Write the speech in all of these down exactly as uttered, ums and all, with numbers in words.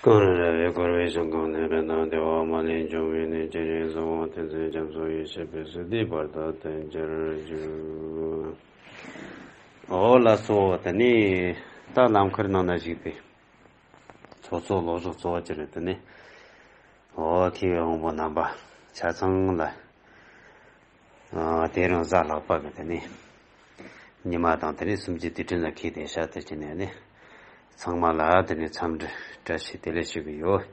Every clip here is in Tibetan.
གངས་རི་ར་བས་བསྐོར་བའི་ཞིང་ཁམས་ནས། རི་དྭགས་བདེ་བ་མ་ལུས་འབྱུང་བའི་གནས། ཅི་རིགས་སུ་འོང་དེ་ཚུན་སྐྱབས་སུ་མཆི། ཞེས་པའི་གསོལ་འདེབས་བར་དུ་བཏོན་འགྱུར་ཞུ། འོ་ལགས་སོ། དེ་ནས་ད་ལམ་ཁར་ནང་ན་བཞུགས་པའི་ཚོགས་གཙོ་ལོ་ཞོག་གཙོ་བོ་ཅི་རེད། དེ་ནས་འོ་མཁས་པའི་དབང་པོ་རྣམ་པ་ཆ་ཚང་ལ། ཨ། དེ་རིང་གཟའ་ལྷག་པ་གི་དེ་ནས་ཉི་མ་དང་། དེ་ནས་གསུམ་གྱི་དུས་དྲན་ལ་འཁེལ་ཏེ་ཤར་དུ་ཕྱིན་ནས་ནི། ཚང་མ་ལ་དེ་ནས་འཚམས་འདྲི་བཀྲ་ཤིས་བདེ་ལེགས་ཞུ་གི་ཡོད།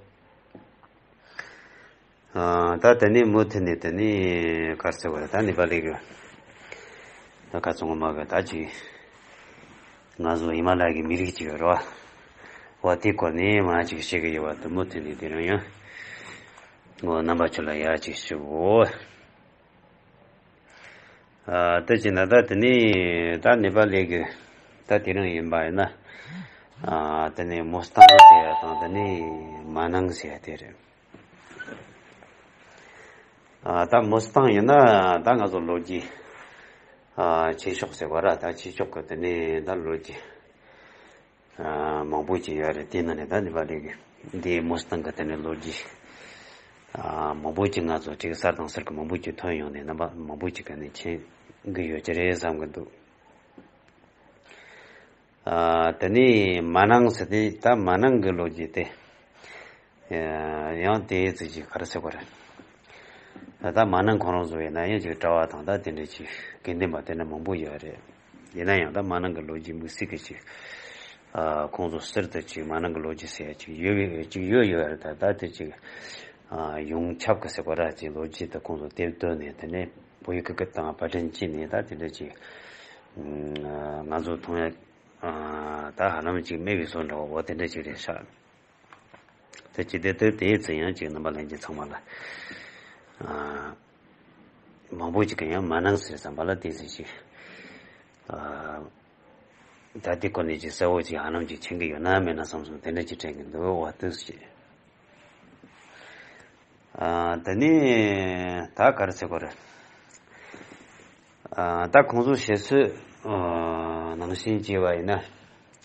ཨ། ད་དེ་ནས་མུ་མཐུད་ནས་དེ་ནས་ག་རེ་ཟེར་བ་རེད། ད་ནི་པ་ལི་གི་ད་ཁ་ཚོང་མ་གི་ད་ཅིག་ང་ཚོ་ཧི་མ་ལ་ཡ་གི་མི་རིགས་ཅིག་ཡོད་རེད་བ། འོ་དེའི་སྐོར་ནས་མ་ཅིག་བཤད་གི་ཡོད་བ་དེ་མུ་མཐུད་ནས་དེ་རིང་ཡང་འོ་རྣམ་པ་ཚོ་ལ་ཡ་ཅིག་ཞུ་འོ། ཨ། དེ་བྱས་ན་ད་དེ་ནས་ད་ནི་པ་ལི་གི་ད་དེ་རིང་ཡིན་པ་ཡིན་ན། ཨ། དེ་ནས་མུ་སྟེང་ཟེར་ཡ་དང་དེ་ནས་མ་ནང་ཟེར་ཡ་དེ་རེད། ཨ། ད་མུ་སྟེང་ཡིན་ན་ད་ང་ཚོ་ལོ་རྒྱུས། ཨ། ཆོས་ཕྱོགས་ཟེར་བ་ར། ད་ཆོས་ཕྱོགས་ཀྱི་དེ་ནས་ད་ལོ་རྒྱུས། ཨ། མང་པོ་ཅིག་ཡོད་རེད། དེ་ནང་ནས་ད་ནི་པ་ལི་གི་འདིའི་མུ་སྟེང་གི་དེ་ནས་ལོ་རྒྱུས། ཨ། མང་པོ་ཅིག་ང་ཚོ་ཅིག་གསར་དང་གསར་གི་མང་པོ་ཅིག་ཐོན་ཡོང་ནས་རྣམ་པ་མང་པོ་ཅིག་ག་ནས་མཁྱེན་གི་ཡོད་ཀྱི་རེད་བསམ་གི་འདུག། ཨ། དེ་ནས་མ་ནང་ཟེར་དེ་ད་མ་ནང་གི་ལོ་རྒྱུས་དེ། ཡང་དེའི་ཚིག་ཅིག་ག་རེ་ཟེར་དགོས་རེད། ད་མ་ནང་ཁོ་རང་ཚོ་ཡིན་ན་ཡང་ཅིག་གྲྭ་བ་དང་ད་དེ་འདྲ་ཅིག་དགེ་འདུན་པ་དེ་འདྲ་མང་པོ་ཡོད་རེད། ཡིན་ན་ཡང་ད་མ་ནང་གི་ལོ་རྒྱུས་དམིགས་བསལ་གི་ཅིག། ཨ། ཁོང་ཚོ་ཟུར་དུ་ཅིག་མ་ནང་གི་ལོ་རྒྱུས་ཟེར་ཡ་ཅིག་ཡོད་ཅིག་ཡོད་ཡོད་རེད། ད་ད་དེ་ཅིག། ཨ། ཡོངས་ཁྱབ་གི་ཟེར་དགོས་ར། ཅིག་ལོ་རྒྱུས་དེ་ཁོང་ཚོ་དེབ་བཏོན་ནས་དེ་ནས་བོད་ཡིག་གི་སྐད་དང་པར་སྐྲུན་བྱས་ནས་ད་དེ་འདྲ་ཅིག། ཨ། ང་ཚོ་མཐོང་ཡ། ཨ། ད་ཧ་ལམ་ཅིག་མེད་པའི་བཟོ་འདྲ་བོ་དེ་འདྲ་ཅིག་རེད་ཤག། དེ་ཅི་སྟེ་དེ་དེའི་ཚེ་ཡང་ཅིག་རྣམ་པ་ལྷན་རྒྱས་ཚང་མ་ལ། ཨ། མང་པོ་ཅིག་གིས་ཡང་མ་ནང་ཟེར་བསམ་པ་ལ་དེ་ཚེ་ཅིག། ཨ། ད་དེ་སྐོར་ནས་ཅིག་གསལ་བོ་ཅིག་ཧ་ལམ་ཅིག་མཁྱེན་གི་ཡོད་ན་མེད་ན་བསམ་སོང་། དེ་འདྲ་ཅིག་དྲན་གི་འདུག་བ། དུས་ཅིག། ཨ། དེ་ནས་ད་ག་རེ་ཟེར་དགོས་རེད། ཨ། ད་ཁོང་ཚོ་བཤད་སྲོལ། ཨ། ནང་བཞིན་བྱས་པ་ཡིན་ན།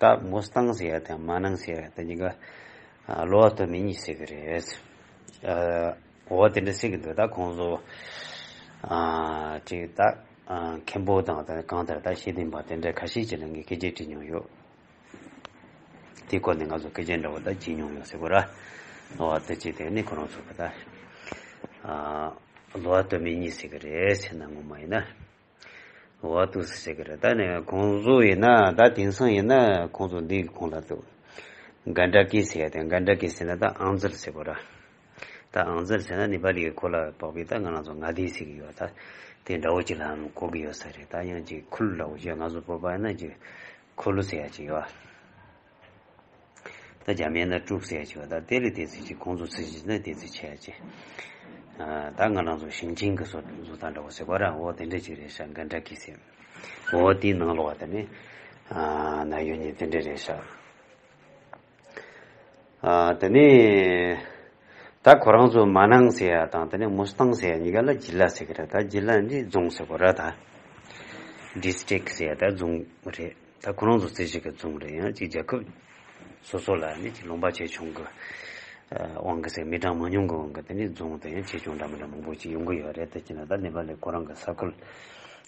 ད་མུ་སྟེང་ཟེར་ཡ་དང་མ་ནང་ཟེར་ཡ་དེ་གཉིས་ཀ། ཨ། གློ་བ་སྟོད་སྨད་གཉིས་ཟེར་གི་རེད། ཨ། འོ་དེ་འདྲ་ཟེར་གི་འདུག། ད་ཁོང་ཚོ། ཨ། ཅིག་ད། ཨ། མཁན་པོ་དང་ད་གང་ལྟར་ད་ཤེས་ལྡན་པ་དེ་འདྲ་ཁ་ཤས་ཀྱིས་ནི་ངས་སྐད་ཆ་དྲིས་མྱོང་ཡོད། དེའི་སྐོར་ནས་ང་ཚོ་སྐད་ཆ་འདྲ་བོ་ད་བྱས་མྱོང་ཡོད་ཟེར་བ་ར། འོ་དེ་ཅིག་དེ་ནི་ཁོ་རང་ཚོ་གི་ད། ཨ། གློ་བ་སྟོད་སྨད་གཉིས་ཟེར་གི་རེད་ཟེར་ན་ངོ་མ་ཡིན་ན། འོ་འདུག་སེ་ཟེར་གི་རེད། ད་ནི་ཁོང་ཚོ་ཡིན་ན་ད་དེང་སང་ཡིན་ན་ཁོང་ཚོ་འདི་གི་ཁོངས་ལ་འདུག། གྷན་དྲ་ཀི་ཟེར་ཡ་དེ། གྷན་དྲ་ཀི་ཟེར་ན་ད་ཨང་རྩིས་ཟེར་བ་ར། ད་ཨང་རྩིས་ཟེར་ན་ནི་པ་ལི་གི་ཁོ་ལ་དཔག་པའི་ད་ང་རང་ཚོ་མངའ་སྡེ་ཟེར་གི་ཡོད། ད་དེ་འདྲ་བོ་ཅིག་ལའང་གོ་གི་ཡོད་ས་རེད། ད་ཡང་ཅིག་ཁུལ་འདྲ་བོ་ཅིག་ང་ཚོ་བོད་པ་ཡིན་ན་ཅིག་ཁུལ་ཟེར་ཡ་ཅིག་ཡོད། ད་རྒྱ་མིའི་ནང་ཀྲུག་ཟེར་ཡ་ཅིག་ཡོད། ད་དེ་ལས་དེ་ཚོ་ཅིག་ཁོང་ཚོ་ཚོས་ཅིག་ན་དེ་ཚོ་བྱས་ཡ་ཅིག། ཨ། ད་ང་རང་ཚོ་ཞིང་ཆེན་གི་བཟོ་བཟོ་ལྟ་འདྲ་བོ་ཟེར་བ་ར། འོ་དེ་འདྲ་ཅིག་རེད་ཤག། གྷན་དྲ་ཀི་ཟེར། འོ་དེའི་ནང་ལོགས་པ་དེ་ནི། ཨ། ན་ཡོད་ཉིན་དེ་འདྲ་རེད་ཤག། ཨ། དེ་ནས་ད་ཁོ་རང་ཚོ་མ་ནང་ཟེར་ཡ་དང་དེ་ནས་མུ་སྟེང་ཟེར་ཡ་གཉིས་ཀ་ལ་ཇི་ལ་ཟེར་གི་རེད། ད་ཇི་ལ་འདི་རྫོང་ཟེར་གོ་ར། ད་ཌིས་ཊྲིཀ་ཟེར་ཡ་ད་རྫོང་རེད། ད་ཁོ་རང་ཚོ་རྩིས་གཞི་གི་རྫོང་རེད། ཡང་ཅིག་རྒྱལ་ཁབ་སོ་སོ་ལ་ནི་ཅིག་ལུང་པ་ཆེ་ཆུང་གི་དབང་གིས་ཟེར། མི་གྲངས་མང་ཉུང་གི་དབང་གིས་དེ་ནས་རྫོང་དེ་ཡང་ཆེ་ཆུང་འདྲ་མི་འདྲ་མང་པོ་ཅིག་ཡོང་གི་ཡོད་རེད། དེ་ཅི་ན་ད་ནི་པ་ལི་ཁོ་རང་གི་ས་ཁུལ་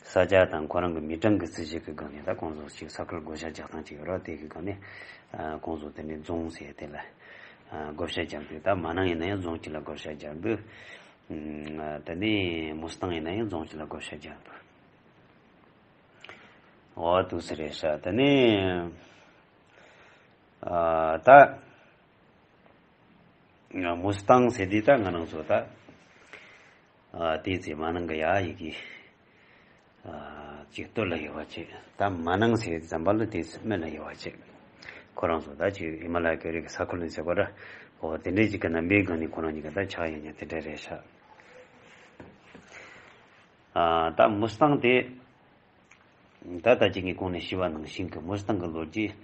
ས་ཆ་དང་ཁོ་རང་གི་མི་གྲངས་ཀྱི་རྩིས་གཞི་གི་སྒང་ནས་ད་ཁོང་ཚོ་ཅིག་ས་ཁུལ་བགོ་བཤའ་རྒྱག་སྟངས་ཅིག་ཡོད་རེད། དེ་གི་སྒང་ནས། ཨ། ཁོང་ཚོ་དེ་ནས་རྫོང་ཟེར་དེ་ལ། ཨ། བགོ་བཤའ་རྒྱག་དུས། ད་མ་ནང་ཡིན་ན་ཡང་རྫོང་གཅིག་ལ་བགོ་བཤའ་རྒྱག་དུས། ཨ། དེ་ནས་མུ་སྟེང་ཡིན་ན་ཡང་རྫོང་གཅིག་ལ་བགོ་བཤའ་རྒྱག་དུས། འོ་འདུག་སེ་རེད་ཤག། དེ་ནས། ཨ། ད་མུ་སྟེང་ཟེར་དུས་ད་ང་རང་ཚོ་ད། ཨ། དེའི་ཚེ་མ་ནང་གི་ཡ་ཡི་གེ། ཨ། ཅིག་སྟོད་ལ་ཡོད་པ་བྱས། ད་མ་ནང་ཟེར་ཙམ་པ་ལ་དེའི་ཚེ་སྨད་ལ་ཡོད་པ་བྱས། ཁོ་རང་ཚོ་ད་ཅིག་ཧི་མ་ལ་ཡ་གི་རི་གི་ས་ཁུལ་ནས་ཟེར་བ་ར། འོ་དེ་འདྲའི་ཅིག་གི་རྣམ་པའི་སྒང་ནས་ཁོ་རང་གཉིས་ཀ་ད་ཆགས་ཡོད་ཉག་དེ་འདྲ་རེད་ཤག། ཨ། ད་མུ་སྟེང་དེ། ད་ལྟ་ཅིག་ངས་གོང་ནས་ཞུས་པ་ནང་བཞིན་གྱི་མུ་སྟེང་གི་ལོ་རྒྱུས།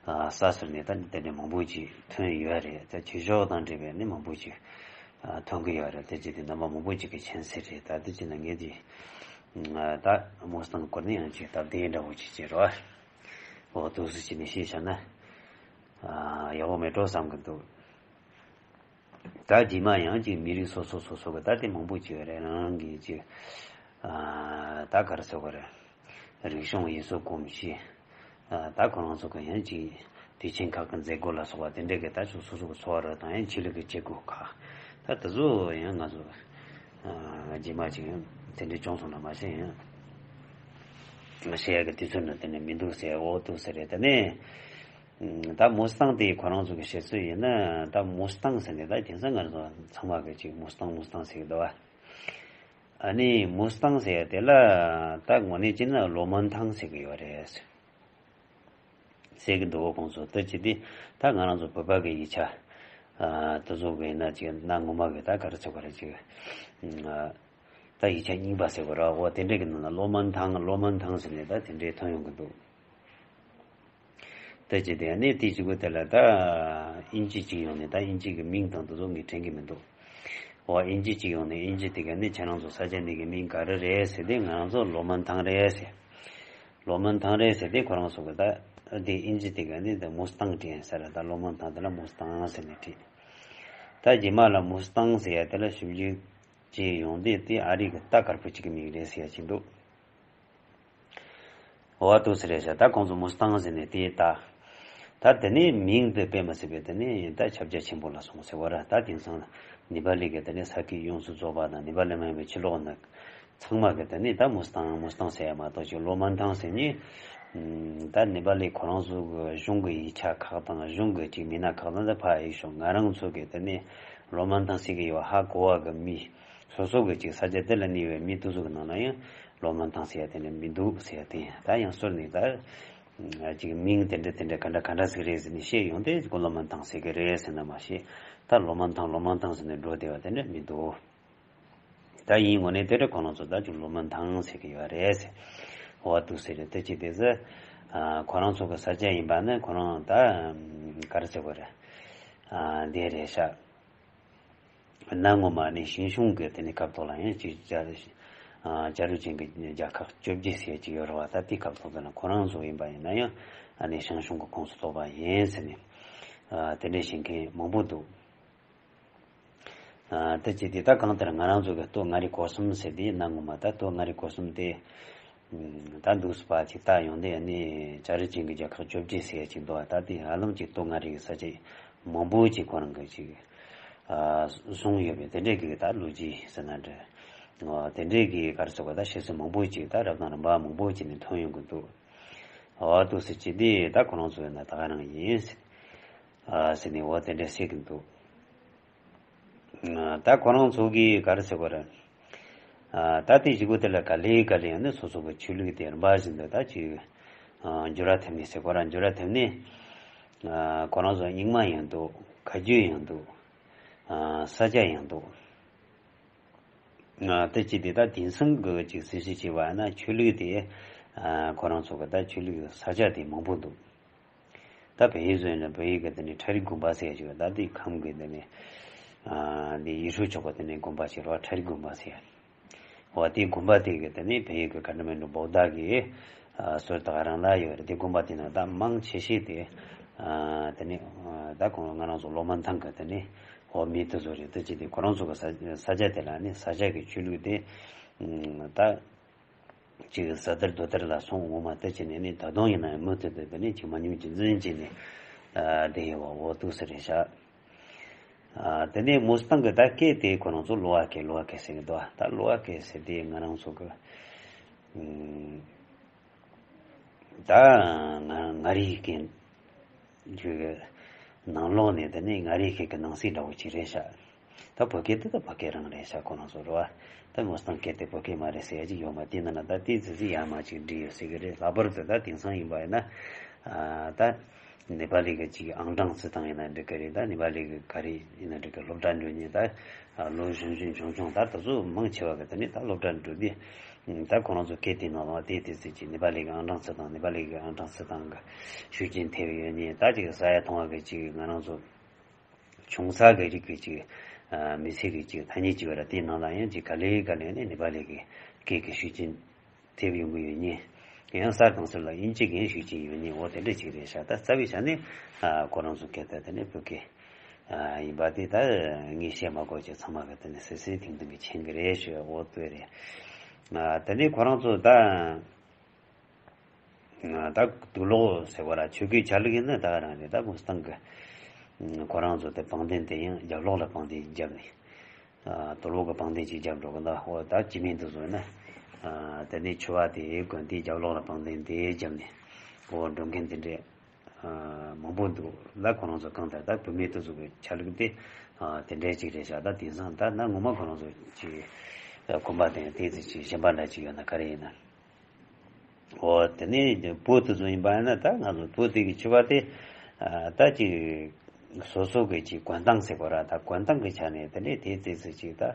ཨ། ས་ཟུར་ནས་ད་དེ་འདྲ་མང་པོ་ཅིག་ཐོན་ཡོད་རེད། ད་ཆོས་ཕྱོགས་དང་འབྲེལ་བའི་ནི་མང་པོ་ཅིག། ཨ། ཐོན་གི་ཡོད་རེད། དེ་ཅིག་དེ་རྣམ་པ་མང་པོ་ཅིག་གིས་མཁྱེན་གསལ་རེད། ད་དེ་ཅིག་ན་ངས་དེ། ཨ། ད་མུ་སྟེང་སྐོར་ནས་ཡང་ཅིག་སྟབས་བདེ་འདྲ་བོ་ཅིག་བྱེད་རོགས། འོ་འདུག་སེ་བྱས་ནས་ཤེས་བྱ་ན། ཨ། ཡག་པོ་མེད་འགྲོ་བསམ་གི་འདུག། ད་རྗེས་མ་ཡང་ཅིག་མི་རིགས་སོ་སོ་སོ་སོ་གི་ད་དེ་མང་པོ་ཅིག་ཡོད་རེད། རང་རང་གི་ཅིག་ཨ་ད་ག་རེ་ཟེར་དགོས་རེད། རིག་གཞུང་ཡུལ་སྲོལ་གོམས་གཤིས། ཨ་ད་ཁོ་རང་ཚོ་གི་ཡང་ཅིག་དུས་ཆེན་ཁག་གི་མཛད་སྒོ་ལ་སོགས་པ་དེ་འདྲས་ཀྱི་ད་ཅིག་སོ་སོ་གི་འཚོ་བ་རོལ་སྟངས་ཡང་ཆོས་ལུགས་ཀྱི་བྱེད་སྒོ་ཁག་ད་དེ་ཚོ་ཡང་ང་ཚོ་ཨ་རྗེས་མ་ཅིག་ཡང་དེ་འདྲས་བྱུང་སོང་ན་མ་ཤེས་ཡང་ང་ཤེས་ཡ་གི་དུས་ཚོད་ནང་དེ་ནས་མི་འདུག་ཟེར། འོ་འདུག་ཟེར་རེད། དེ་ནས། ད་མུ་སི་ཏང་དེ་ཁོ་རང་ཚོ་གི་བཤད་ཚུལ་ཡིན་ན། ད་མུ་སི་ཏང་ཟེར་ནས་ད་དེང་སང་ང་ཚོ་ཚང་མ་གི་ཅིག་མུ་སི་ཏང་མུ་སི་ཏང་ཟེར་གི་འདུག་བ། ཨ་ནི་མུ་སི་ཏང་ཟེར་ཡ་དེ་ལ་ད་དངོས་གནས་བྱས་ན་ལོ་མན་ཐང་ཟེར་གི་ཡོད་རེད་ཟེར་གི་འདུག་གོ། ཁོང་ཚོ་ད་ཅི་སྟེ་ད་ང་རང་ཚོ་བོད་པ་གི་ཡིག་ཆ་ཨ་དེ་ཚོ་གི་ཡིན་ན་ཅིག་གནའ་སྔོན་མ་གི་ད་ག་རེ་ཟེར་དགོས་རེད། ཅིག་ཨ་ད་ཡིག་ཆ་རྙིང་པ་ཟེར་དགོས་ར། འོ་དེ་འདྲས་གི་ནང་ན་ལོ་མན་ཐང་ལོ་མན་ཐང་ཟེར་ནས་ད་དེ་འདྲས་ཐོན་ཡོང་གི་འདུག་ད་ཅི་སྟེ་ཨ་ནི་དེ་གཅིག་པོ་དེ་ལ་ད་ཨིན་ཇི་གཅིག་ཡོང་ནས་ད་ཨིན་ཇི་གི་མིང་དང་དེ་ཚོ་ངས་དྲན་གི་མི་འདུག་འོ་ཨིན་ཇི་གཅིག་ཡོང་ནས་ཨིན་ཇི་དེ་ག་ནི་ཁྱེད་རང་ཚོ་ས་ཆ་འདི་གི་མིང་ག་རེ་རེད་ཟེར་ཏེ་ང་རང་ཚོ་ལོ་མན་ཐང་རེད་ཟེར། ལོ་མན་ཐང་རེད་ཟེར་ཏེ་ཁོ་རང་ཚོ་གི་ད་དེ་ཨིན་ཇི་དེ་ག་ནི་ད་མུ་སི་ཏང་བྲིས་ཟེར། ད་ལོ་མན་ཐང་དེ་ལ་མུ་སི་ཏང་ཟེར་ནས་བྲིས། ད་རྗེས་མ་ལ་མུ་སི་ཏང་ཟེར་ཡ་དེ་ལ་ཞིབ་འཇུག་བྱས་ཡོང་དུས་དེ་ཨ་རི་གི་རྟ་དཀར་པོ་གཅིག་གི་མིང་རེད་ཟེར་ཡ་ཅིག་འདུག་འོ་འདུག་ཟེར་རེད་ཤག་ད་ཁོང་ཚོ་མུ་སི་ཏང་ཟེར་ནས་དེ་ད། ད་དེ་ནས་མིང་དེ་དཔེ་མ་སྲིད་པའི་དེ་ནས་ད་ཁྱབ་རྒྱ་ཆེན་པོ་ལ་སོང་ཟེར་བ་ར། ད་དེང་སང་ནེ་པ་ལི་གི་དེ་ནས་ས་ཁུལ་ཡོངས་སུ་རྫོགས་པ་དང་ནེ་པ་ལི་མ་ཡིན་པའི་ཕྱི་ལོགས་ན་ཚང་མ་གི་དེ་ནས་ད་མུ་སི་ཏང་མུ་སི་ཏང་ཟེར་ཡ་མ་གཏོགས་ཅིག་ལོ་མན་ཐང་ཟེར་ནས་ད་ནེ་པ་ལི་ཁོ་རང་ཚོ་གི་གཞུང་གི་ཡིག་ཆ་ཁག་དང་གཞུང་གི་ཅིག་མི་སྣ་ཁག་དང་ད་ཕར་ཡིག་ཤོག་ང་རང་ཚོ་གི་དེ་ནས་ལོ་མན་ཐང་ཟེར་གི་ཡོད་ཧ་གོ་བ་གི་མི། སོ་སོ་གི་ཅིག་ས་ཆ་དེ་ལ་གནས་པའི་མི་དེ་ཚོ་གི་ནང་ན་ཡང་ལོ་མན་ཐང་ཟེར་ཡ་དེ་ནི་མི་འདུག་ཟེར་ཡ་དེ་ཡང་ད་ཡང་སོར་ནས་ད་ཅིག་མིང་དེ་འདྲ་དེ་འདྲ་ག་འདྲ་ག་འདྲ་ཟིག་རེད་ཟེར་ནས་བཤད་ཡོང་དུས་ཀོ་ལོ་མན་ཐང་ཟེར་གི་རེད་ཟེར་ན་མ་ཤེས། ད་ལོ་མན་ཐང་ལོ་མན་ཐང་ཟེར་ནས་འགྲོ་བསྡད་པ་དེ་འདྲ་མི་འདུག་ད་ཡིན་ངོ་ནས་དེ་འདྲ་ཁོ་རང་ཚོ་ད་ཅིག་ལོ་མན་ཐང་ཟེར་གི་ཡོད་རེད་ཟེར། འོ་འདུག་ཟེར་རེད། དེ་ཅི་དེ་ཟེར། ཁོ་རང་ཚོ་གི་ས་ཆ་ཡིན་པ་ནི་ཁོ་རང་ད་ག་རེ་ཟེར་དགོས་རེད། འདི་རེད་ཤག་གནའ་སྔོན་མ་ནས་ཞང་ཞུང་གི་དེ་ནས་སྐབས་ཐོག་ལ་ཡང་ཅིག་ཅ་ཅ་རུ་ཅན་གྱི་རྒྱལ་ཁག་བཅོ་བརྒྱད་ཟེར་ཅིག་ཡོད་རེད་བ། ད་དེ་སྐབས་ཐོག་ལ་ཁོ་རང་ཚོ་ཡིན་པ་ཡིན་ན་ཡང་ཨ་ནི་ཞང་ཞུང་གི་ཁོངས་སུ་གཏོགས་པ་ཡིན་ཟེར་ནས་དེ་འདྲས་བཤད་མཁན་མང་པོ་འདུག་དེ་ཅི་དེ་ད་གང་ལྟར་ང་རང་ཚོ་གི་སྟོད་མངའ་རིས་སྐོར་གསུམ་ཟེར་དེ་གནའ་སྔོན་མ་ད་སྟོད་མངའ་རིས་སྐོར་གསུམ་དེ། ད་འདུག་སེ་ཕར་ཅིག་ལྟ་ཡོང་དུས་ཨ་ནི་ཅ་རུ་ཅན་གྱི་རྒྱལ་ཁག་བཅོ་བརྒྱད་ཟེར་ཡ་ཅིག་འདུག་ཨ་ད་དེ་ཧ་ལམ་ཅིག་སྟོད་མངའ་རིས་ཀྱི་ས་ཆ་མང་པོ་ཅིག་ཁོ་རང་གིས་ཅིག་ཨ་བཟུང་ཡོད་པའི་དེ་འདྲས་ཀྱི་ད་ལོ་རྒྱུས་ཟེར་ན་འདྲ། ཨ་དེ་འདྲས་ཀྱི་ག་རེ་ཟེར་དགོས་ད་བཤད་སྲོལ་མང་པོ་ཅིག་ད་རབ་དང་རིམ་པ་མང་པོ་ཅིག་ནས་ཐོན་ཡོང་གི་འདུག་ཨ་འདུག་སེ་ཅིག་དེ་ད་ཁོ་རང་ཚོ་ཡིན་ན་ད་ག་རང་ཡིན་ཟེར་ཨ་ཟེར་ནས་འོ་དེ་འདྲས་བཤད་ཀྱི་འདུག་ད་ཁོ་རང་ཚོ་གིས་ག་རེ་ཟེར་དགོས་རེད། ད་དེ་གཞུག་གུ་དེ་ལ་ག་ལེ་ག་ལེ་ཡང་ནི་སོ་སོ་གི་ཆོས་ལུགས་དེ་རིམ་པ་བཞིན་དུ་ད་ཅིག་འགྱུར་བ་ཐེབས་ནས་ཟེར་དགོས་རེད། འགྱུར་བ་ཐེབས་ནས་ཁོ་རང་ཚོ་རྙིང་མ་ཡང་འདུག་བཀའ་བརྒྱུད་ཡང་འདུག་ས་སྐྱ་ཡང་འདུག་དེ་ཅི་དེ་ད་དེང་སང་གི་ཅིག་གསལ་བཤད་བྱས་པ་ཡིན་ན་ཆོས་ལུགས་དེ་ཁོ་རང་ཚོ་གི་ད་ཆོས་ལུགས་ས་སྐྱ་དེ་མང་པོ་འདུག་ད་བལ་ཡུལ་ཚོ་ཡིན་ན་བལ་ཡུལ་གྱི་དེ་ནས་ཁྲ་རི་དགོན་པ་ཟེར་ཡ་ཅིག་ཡོད། ད་དེ་ཁམས་ཀྱི་དེ་ནས་ཨ་དེ་ཡེ་ཤུ་ཆོས་པ་དེ་ནས་དགོན་པ་ཞིག་རེད་བ། ཁྲ་རི་དགོན་པ་ཟེར་ཡ། འོ་དེ་དགོན་པ་དེ་གི་དེ་ནས་བལ་ཡུལ་གྱི་ཀ་ཐ་མན་ཌུ་བོ་དྷ་གི་ཨ་སྲོལ་ད་ག་རང་ལ་ཡོད་རེད། དེ་དགོན་པ་དེ་ན་ད་མང་ཆེ་ཤོས་དེ་ཨ་དེ་ནས་ཨ་ད་ཁོང་ང་རང་ཚོ་ལོ་མན་ཐང་གི་དེ་ནས་འོ་མི་དེ་ཚོ་རེད། དེ་ཅི་དེ་ཁོ་རང་ཚོ་གི་ས་ས་ཆ་དེ་ལ་ནི་ས་ཆ་གི་ཆོས་ལུགས་དེ་ཨ་ད། ཅིག་ས་དར་རྡོ་དར་ལ་སོང་འོ་མ་ལྟ་བྱས་ནས་ནི་ད་དུང་ཡིན་ན་ཡང་མུ་མཐུད་དུ་དེ་ནས་ཅིག་མ་ཉམས་ཅིག་འཛིན་བྱས་ནས་བསྡད་ཡོད་པ་འོ་འདུག་སེ་རེད་ཤག་དེ་ནས་མུ་སི་ཏང་གི་ད་སྐད་དེ་ཁོ་རང་ཚོ་ལོ་ཨ་སྐད་ལོ་ཨ་སྐད་ཟེར་གི་འདུག་ད་ལོ་ཨ་སྐད་ཟེར་དེ་ང་རང་ཚོ་གི་ད་ང་ང་རིག་སྐད། ཁྱོད་ཀྱི་ནང་ལོགས་ནས་དེ་ནས་ང་རིག་ཁྱེད་ཀྱི་ནང་སྲིད་འདྲ་བོ་ཅིག་རེད་ཤག་ད་བོད་སྐད་དེ་ད་བོད་སྐད་རང་རེད་ཤག་ཁོ་རང་ཚོ་རེད་བ། ད་མུ་སི་ཏང་སྐད་དེ་བོད་སྐད་མ་རེད་ཟེར་ཡ་ཅིག་ཡོད་མ་དེ་ན་ན་ད་དེ་ཙི་ཙི་ཡ་མ་ཅིག་འདྲི་ཡོད་ཟེར་གི་རེད། ལྷག་པར་དུ་ད་དེང་སང་ཡིན་པ་ཡིན་ན་ད་ནེ་པ་ལི་གི་ཅིག་ཨང་གྲངས་རྩི་སྟངས་ཡིན་ན་འགྲིག་གི་རེད། ད་ནེ་པ་ལི་གི་ག་རེ་ཡིན་ན་འགྲིག་གི་སློབ་གྲྭ་འགྲོ་མཁན་ད་ལོ་གཞོན་གཞོན་ཆུང་ཆུང་ད་དེ་ཚོ་མང་ཆེ་བ་གི་ད་ནི་ད་སློབ་གྲྭ་འགྲོ་དུས། ད་ཁོ་རང་ཚོ་སྐད་དེ་ནང་ལ་དེ་དེ་ཚོ་ཅིག་ནེ་པ་ལི་གི་ཨང་གྲངས་རྩི་སྟངས་ནེ་པ་ལི་གི་ཨང་གྲངས་རྩི་སྟངས་གི་ཤུགས་རྐྱེན་ཐེབས་ཡོད་ནི་ད་ཅིག་ཟ་ཡ་འཐུང་བ་གི་ཅིག་ང་རང་ཚོ་ཆུང་ས་གི་རིགས་ཀྱི་ཅིག་མི་ཚེ་གི་ཅིག་ཐ་སྙད་ཅིག་ཡོད་ར། དེའི་ནང་ལ་ཡང་ཅིག་ག་ལེ་ག་ལེ་ནས་ནེ་པ་ལི་གི་སྐད་ཀྱི་ཤུགས་རྐྱེན་ཐེབས་ཡོང་གི་ཡོད་ནི། ཡང་ས་གང་སར་ལ་དབྱིན་ཇི་གི་ཤུགས་རྐྱེན་ཡོད་ནི་འོ་དེ་འདྲ་ཅིག་རེད་ཤག་ད་རྩ་བའི་ཆ་ནས་ཁོ་རང་ཚོ་སྐད་ད་དེ་ནས་བོད་སྐད་ ཡིན་པ་དེ་ད་ངས་བཤད་མ་དགོས་ཀྱི་ཚང་མ་གི་དེ་ནས་སེ་སེ་ཐིང་ཐིང་གི་མཁྱེན་གི་རེད་ཞུ། འོ་དེ་རེད། དེ་ནས་ཁོ་རང་ཚོ་ད། ད་དུག་ལོག་ཟེར་བ་ལ་ཆོས་སྐད་ཆ་ལུགས་ཡིན་ན་ད་ག་རང་རེད། ད་མུ་སི་ཐང་གི་ཁོ་རང་ཚོ་དེ་བང་དེན་དེ་ཡང་རྒྱབ་ལོགས་ལ་བང་དེན་བརྒྱབ་ནས། དུག་ལོག་གི་བང་དེན་ཅིག་བརྒྱབ་འགྲོ་གི་འདུག་འོ་ད་སྤྱི་མི་དེ་ཚོ་ཡིན་ན། དེ་ནས་ཆུ་བ་དེ་དགོན་དེའི་རྒྱབ་ལོགས་ལ་བང་དེན་དེ་བརྒྱབ་ནས། འོ་འགྲོ་མཁན་དེ་འདྲས་མང་པོ་འདུག་ལ། ཁོ་རང་ཚོ་གང་ལྟར་ད་བུད་མེད་དེ་ཚོ་གི་ཆ་ལུགས་དེ་དེ་འདྲས་ཅིག་རེད་ཤག་ད་དེང་སང་ད་ན་ངོ་མ་ཁོ་རང་ཚོ་ཅིག་གོམ་པ་དེ་ཡང་དེ་ཚོ་ཅིག་གཞན་པ་འདྲ་ཅིག་ཡོད་ན་ག་རེ་ཡིན་ན། འོ་དེ་ནས་བོད་དེ་ཚོ་ཡིན་པ་ཡིན་ན། ད་ང་ཚོ་བོད་དེ་གི་ཕྱི་པ་དེ་ད་ཅིག་སོ་སོ་གི་ཅིག་གོན་སྟངས་ཟེར་དགོས་ར། ད་གོན་སྟངས་གི་ཆ་ནས་དེ་འདྲས་དེ་དེ་ཚོ་ཅིག་ད་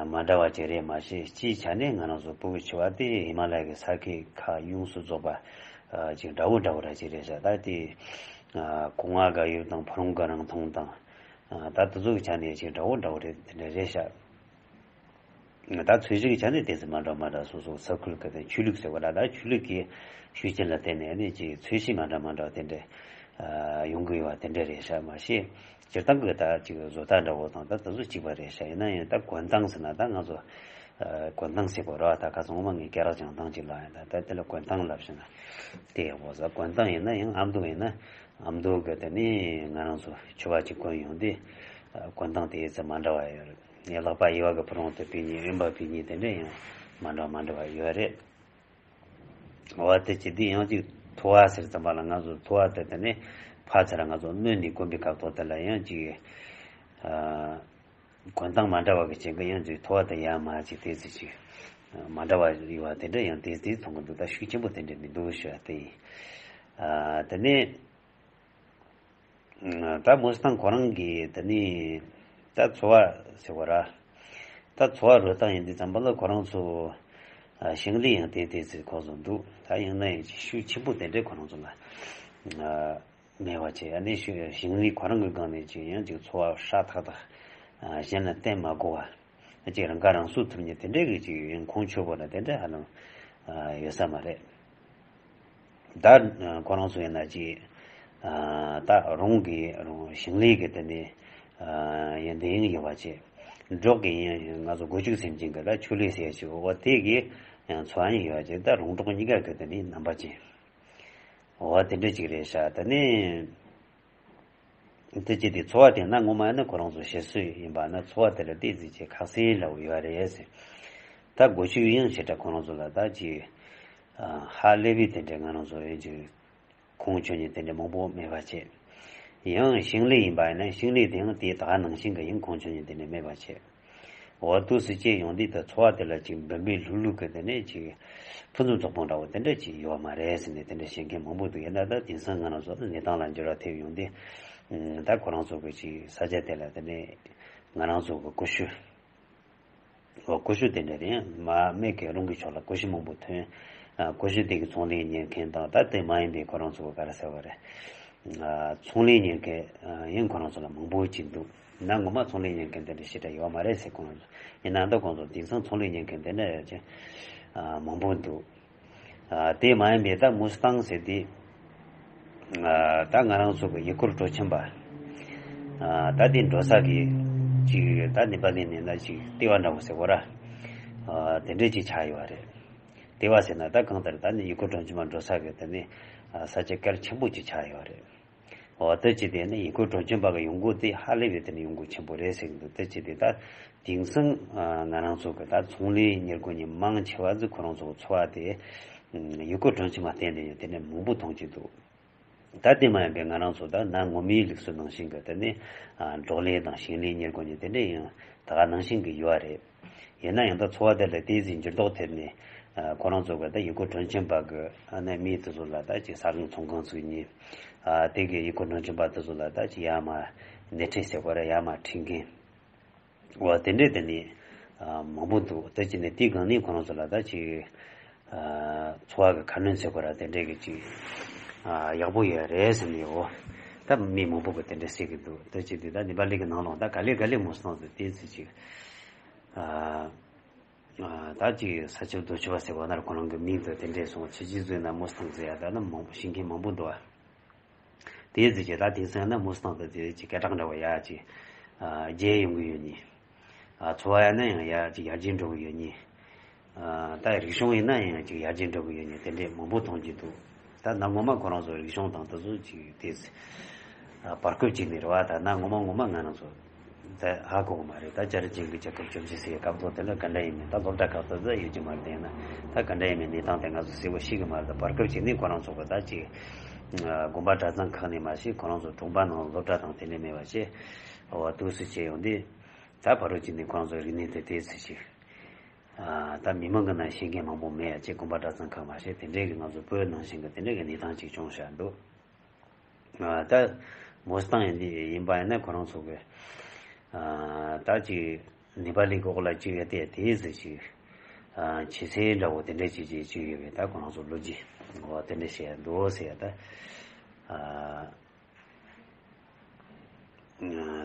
མ་འདྲ་བ་ཅིག་རེད། མ་གཞི་སྤྱིའི་ཆ་ནས་ང་རང་ཚོ་བོད་ཀྱི་ཕྱི་པ་དེ་ཧི་མ་ལ་ཡ་གི་ས་ཁུལ་ཁག་ཡོངས་སུ་རྫོགས་པ་ཅིག་འདྲ་བོ་འདྲ་བོ་ར་ཅིག་རེད་ཤག་ད་དེ་གོང་བ་དགའ་ཡོད་དང་ཕོ་རོང་དགའ་རང་མཐོང་དང་། ད་དེ་ཚོ་གི་ཆ་ནས་ཅིག་འདྲ་བོ་འདྲ་བོ་རེད། དེ་འདྲ་རེད་ཤག་ད་ཚོས་གཞི་གི་ཆ་ནས་དེ་ཚོ་མ་འདྲ་མ་འདྲ། སོ་སོ་ས་ཁུལ་གི་དང་ཆོས་ལུགས་ཟེར་བ་ལ་ད་ཆོས་ལུགས་ཀྱི་ཤུགས་རྐྱེན་ལ་བརྟེན་ནས་ནི་ཅིག་ཚོས་གཞི་མ་འདྲ་མ་འདྲ་དེ་འདྲ་ཡོང་གི་ཡོད་པ་དེ་འདྲ་རེད་ཤག་མ་གཞི་སྤྱིར་བཏང་གི་ད་ཅིག་བཟོ་ལྟ་འདྲ་བོ་དང་ད་དེ་ཚོ་གཅིག་པ་རེད་ཤག་ཡིན་ན་ཡང་ད་གོན་སྟངས་ཟེར་ན་ད་ང་ཚོ་གོན་སྟངས་ཟེར་དགོས་ར། ད་ཁ་སང་ངོ་མ་ངས་སྐད་གྲགས་རྐྱང་ཐང་ཅིག་ལབ་ཡིན། ད་ད་དེ་ལ་གོན་སྟངས་ལབ་ཤེ་ན་དེ་ཡག་པོ་ཟ། གོན་སྟངས་ཡིན་ན་ཡང་ཨ་མདོ་ཡིན་ན་ཨ་མདོ་གི་དེ་ནི་ང་རང་ཚོ་ཕྱུ་པ་ཅིག་གོན་ཡོང་དུས་གོན་སྟངས་དེ་ཚོ་མ་འདྲ་བ་ཡོད་རེད། ངས་ལག་པ་གཡས་པ་གི་ཕུ་རུང་དུ་ཕུད་མཁན་གཡོན་པ་ཕུད་མཁན་དེ་འདྲ་ཡང་མ་འདྲ་མ་འདྲ་བ་ཡོད་རེད། འོ་དེ་ཅི་དེ་ཡང་ཅིག་ཐོ་བ་ཟེར་ཙམ་པ་ལ་ང་ཚོ་ཐོ་བ་དེ་དེ་ནས་ཕར་ཚུར་ང་ཚོ་སྣོན་ནས་གོན་པའི་སྐབས་ཐོག་དེ་ལ་ཡང་ཅིག་གོན་སྟངས་མ་འདྲ་བ་གི་རྐྱེན་གྱིས་ཡང་ཅིག་ཐོ་བ་དེ་ཡར་མར་ཅིག་དེ་ཚོ་ཅིག་མ་འདྲ་བ་ཡོད་པ་དེ་འདྲ་ཡང་དེ་དེ་མཐོང་གི་འདུག་ད་ཤུགས་ཆེན་པོ་དེ་འདྲ་མི་འདུག་ཞུ་བ་དེ་ཡིན། དེ་ནས། ད་མུ་སི་ཐང་ཁོ་རང་གིས་དེ་ནི་ད་ཚོ་བ་ཟེར་བ་ར། ད་ཚོ་བ་རོལ་སྟངས་ཡིན་དུས་ཙམ་པ་ལ་ཁོ་རང་ཚོ་ཞིང་ལས་ཡང་ཏན་ཏན་ཟེར་ཁོ་ཚོ་འདུག་ད་ཡང་ན་ཡང་ཅིག་ཤུགས་ཆེན་པོ་དེ་འདྲས་ཁོ་རང་ཚོ་ལ་མེད་པ་བྱས། ཨ་ནི་ཞིང་ལས་ཁོ་རང་གི་སྒང་ནས་ཅིག་ཡང་ཅིག་ཚོ་བ་ཧྲ་ཐག་ཐག་གཞན་ལ་བརྟེན་མ་དགོས་པ། ཅིག་རང་ཁ་རང་གསོ་ཐུབ་མཁན་དེ་འདྲས་ཀྱི་ཅིག་ཡོན་ཁུངས་ཆོད་པོ་ལ་དེ་འདྲས་ཧ་ལམ་ཡོད་ས་མ་རེད། ད་ཁོ་རང་ཚོ་ཡིན་ན་ཅིག་ད་རང་གི་རང་ཞིང་ལས་ཀྱི་དེ་ནས་ཡོན་ཏན་ཡོད་པ་བྱས། འབྲོག་གི་ཡིན་ང་ཚོ་སྒོ་ཕྱུགས་སེམས་ཅན་གྱི་ལ་ཆོས་ལས་ཟེར་ཞིག་འོ་དེ་གི་ཡང་འཚོ་བ་ཡིན་ཡོད་པ་བྱས། ད་རོང་འབྲོག་གཉིས་ཀ་གི་དེ་ནས་རྣམ་པ་ཅན། འོ་དེ་འདྲ་ཅིག་རེད་ཤག་དེ་ནས། དེ་ཅི་སྟེ་ཚོ་བ་དེ་ན་ངོ་མ་ནི་ཁོ་རང་ཚོ་ཞེ་སུ་ཡིན་པ་ན་ཚོ་བ་དེ་ལ་ཏོག་ཙམ་ཅིག་ཁག་སེ་འདྲ་བོ་ཡོད་རེད་ཟེར། ད་སྒོ་ཕྱུགས་ཡང་ཞེ་དྲག་ཁོ་རང་ཚོ་ལ་ད་ཅིག་ཧ་ལས་པའི་དེ་འདྲའི་ང་རང་ཚོ་ཡང་ཅིག་ཁུངས་ཆོད་མཁན་དེ་འདྲ་མང་པོ་མེད་པ་བྱས། ཡང་ཞིང་ལས་ཡིན་པ་ཡིན་ན་ཞིང་ལས་དེ་ཡང་དེ་ད་ག་ནང་བཞིན་གྱི་ཡང་ཁུངས་ཆོད་མཁན་དེ་འདྲ་མེད་པ་བྱས། འོ་འདུག་སེ་བྱས་ཡོང་དུས་ད་ཚོ་བ་དེ་ལ་ཅིག་འབུམ་པའི་ལྷུག་ལྷུག་གི་དེ་ནས་ཅིག་ཕུན་སུམ་ཚོགས་པོ་འདྲ་བོ་དེ་འདྲ་ཅིག་ཡོད་མ་རེད་ཟེར་ནས་དེ་འདྲ་བཤད་མཁན་མང་པོ་འདུག་ཡིན་ན་ད་དེང་སང་ང་རང་ཚོ་ད་གནས་སྟངས་ལ་འགྱུར་བ་ཐེབས་ཡོང་དུས། ད་ཁོ་རང་ཚོ་གི་ཅིག་ས་ཆ་དེ་ལ་དེ་ནས་ང་རང་ཚོ་གི་ཀུ་ཤུ། འོ་ཀུ་ཤུ་དེ་འདྲ་རེད། མ་སྨད་ཀྱི་རོང་གི་ཕྱོགས་ལ་ཀུ་ཤུ་མང་པོ་ཐོན། ཀུ་ཤུ་དེ་གི་ཚོང་ལས་གཉེར་མཁན་དང་ད་དེ་མ་ཡིན་པའི་ཁོ་རང་ཚོ་གི་ག་རེ་ཟེར་བ་རེད། ཚོང་ལས་གཉེར་མཁན་ཡང་ཁོ་རང་ཚོ་ལ་མང་པོ་ཅིག་འདུག་ན་ངོ་མ་ཚོང་ལས་གཉེར་མཁན་དེ་འདྲ་ཞེ་དྲག་ཡོད་མ་རེད་ཟེར། ཁོང་ཚོ་ཡིན་ན་ད་ཁོང་ཚོ་དེང་སང་ཚོང་ལས་གཉེར་མཁན་དེ་འདྲ་ཡོད་ཅིག་མང་པོ་འདུག་དེ་མ་ཡིན་པའི་ད་མུ་སི་ཐང་ཟེར་དེ། ད་ང་རང་ཚོ་གི་ཡུལ་སྐོར་སྤྲོ་འཆམ་པ། ད་དེ་འགྲོ་ས་གི་ཅིག་ད་ནི་པ་ལི་ནི་ན་ཅིག་ལྟེ་བ་འདྲ་བོ་ཟེར་བ་ར། དེ་འདྲས་ཅིག་ཆགས་ཡོད་རེད། ལྟེ་བ་ཟེར་ན་ད་གང་ལྟར་ད་ནི་ཡུལ་སྐོར་སྤྲོ་འཆམ་པ་འགྲོ་ས་གི་ད་ནི་ས་ཆ་གལ་ཆེན་པོ་ཅིག་ཆགས་ཡོད་རེད། འོ་དེ་ཅི་སྟེ་ནི་ཡུལ་སྐོར་སྤྲོ་འཆམ་པ་གི་ཡོང་སྒོ་དེ་ཧ་ལས་པའི་དེ་ནི་ཡོང་སྒོ་ཆེན་པོ་རེད་ཟེར་གི་འདུག་དེ་ཅི་སྟེ་ད་དེང་སང་ང་རང་ཚོ་གི་ད་ཚོང་ལས་གཉེར་སྒོ་ནི་མང་ཆེ་བ་ཚོ་ཁོ་རང་ཚོ་གི་འཚོ་བ་དེ་ཡུལ་སྐོར་སྤྲོ་འཆམ་པ་བརྟེན་ནས་ཡང་དེ་ནི་མང་པོ་མཐོང་གི་འདུག་ད་དེ་མ་ཡིན་པའི་ང་རང་ཚོ་ད་ན་ངོ་མའི་ལུགས་སྲོལ་ནང་བཞིན་གི་དེ་ནི་འབྲོག་ལས་དང་ཞིང་ལས་གཉེར་སྒོ་ནི་དེ་འདྲ་ཡང་ད་ག་ནང་བཞིན་གི་ཡོད་རེད། ཡིན་ན་ཡང་ད་འཚོ་བ་དེ་ལ་ཏོག་ཙམ་འགྱུར་ལྡོག་ཐེབས་ནས། ཁོ་རང་ཚོ་གི་ད་ཡུལ་སྐོར་སྤྲོ་འཆམ་པ་གི་ཨ་ནི་མི་དེ་ཚོ་ལ་ད་ཅིག་ཟ་ཁང་ཚོང་ཁང་ཚུགས་མཁན། དེ་གི་ཡུལ་སྐོར་སྤྲོ་འཆམ་པ་དེ་ཚོ་ལ་ད་ཅིག་ཡར་མར་སྣེ་ཁྲིད་ཟེར་དགོས་རེད། ཡར་མར་ཁྲིད་མཁན། འོ་དེ་འདྲས་དེ་ནི་མང་པོ་འདུག་དེ་ཅི་ནས་དེའི་སྒང་ནས་ཁོ་རང་ཚོ་ལ་ད་ཅིག་འཚོ་བ་གི་ཁ་སྣོན་ཟེར་དགོས་རེད། དེ་འདྲས་གི་ཅིག་ཡག་པོ་ཡོད་རེད་ཟེར་ནས། འོ་ད་མི་མང་པོ་གི་དེ་འདྲས་ཟེར་གི་འདུག་དེ་ཅི་དེ་ད་ནི་པ་ལི་གི་ནང་ལོགས་ད་ག་ལེ་ག་ལེ་མུ་སི་ཐང་དུ་དེ་ཚོ་ཅིག་ད་ཅིག་ས་ཆུ་རྡོ་ཆུ་བ་ཟེར་བ་ན་ཁོ་རང་གི་མིང་དུ་དེ་འདྲས་སོང་། ཕྱི་རྒྱལ་ཚོས་ན་མུ་སི་ཐང་ཟེར་ཡ་ད་ན་མང་པོ་ཤེས་མཁན་མང་པོ་འདུག་ཨ། དེའི་ཟིག་གི་ད་དེང་སང་ན་མུ་སི་ཐང་དུ་དེ་ཅིག་སྐད་གྲགས་འདྲ་བ་ཡ་ཅིག་རྒྱས་ཡོང་གི་ཡོད་ནི། འཚོ་བ་ཡ་ན་ཡང་ཡ་ཅིག་ཡར་རྒྱས་འགྲོ་གི་ཡོད་ནི། ད་རིག་གཞུང་ཡིན་ན་ཡང་ཅིག་ཡར་རྒྱས་འགྲོ་གི་ཡོད་ནི་དེ་འདྲས་མང་པོ་མཐོང་གི་འདུག་ད་ན་ངོ་མ་ཁོ་རང་ཚོ་རིག་གཞུང་དང་དེ་ཚོ་ཅིག་དེ་བར་སྐབས་ཅིག་ནས་རེད་བ། ད་ན་ངོ་མ་ངོ་མ་ང་རང་ཚོ་ད་ཧ་གོ་གི་མ་རེད། ད་བཅའ་རིས་ཅན་གྱི་རྒྱལ་ཁབ་བཅོ་བརྒྱད་ཟེར་བའི་སྐབས་ཐོག་དེ་ལ་ག་འདྲ་ཡིན་མིན་ད་སློབ་གྲྭ་ཁག་ཏུ་ད་ཡོད་ཀྱི་མ་རེད། དེ་ན་ད་ག་འདྲ་ཡིན་མིན་གནས་སྟངས་དེ་ང་ཚོ་གསལ་པོ་ཤེས་གི་མ་རེད། ད་བར་སྐབས་ཅིག་ནས་ཁོ་རང་ཚོ་གི་ད་ཅིག་དགོན་པ་གྲྭ་ཚང་ཁག་ནས་མ་ཤེས། ཁོ་རང་ཚོ་གྲོང་པ་ནང་སློབ་གྲྭ་དང་དེ་འདྲས་མེད་པ་བྱས་འོ་དུས་སུ་བྱས་ཡོང་དུས། ད་བར་རོ་ཅིག་ནས་ཁོ་རང་ཚོ་རིག་གནས་དེ་དེ་ཚོ་ཅིག་ད་མི་མང་གི་ནང་ཤེས་མཁན་མང་པོ་མེད་ཡ་ཅེ་དགོན་པ་གྲྭ་ཚང་ཁག་མ་ཤེས། དེ་འདྲས་ཀྱི་ང་ཚོ་བོད་ནང་བཞིན་གྱི་དེ་འདྲས་ཀྱི་གནས་སྟངས་ཅིག་བྱུང་བཞག་འདུག་ད་མུ་སི་ཐང་ཡིན་དེ་ཡིན་པ་ཡིན་ན་ཁོ་རང་ཚོ་གི་ད་ཅིག་ནེ་པ་ལི་གི་འོག་ལ་ཅིག་ཡོད་དེ་དེའི་ཟིག་ཅིག་ཆེ་ཚད་འདྲ་བོ་དེ་འདྲས་ཅིག་ཅིག་ཅིག་ཡོད་པས། ད་ཁོ་རང་ཚོ་ལོ་རྒྱུས་འོ་དེ་འདྲས་བཤད་འདུག་ཟེར་ཡ་ད།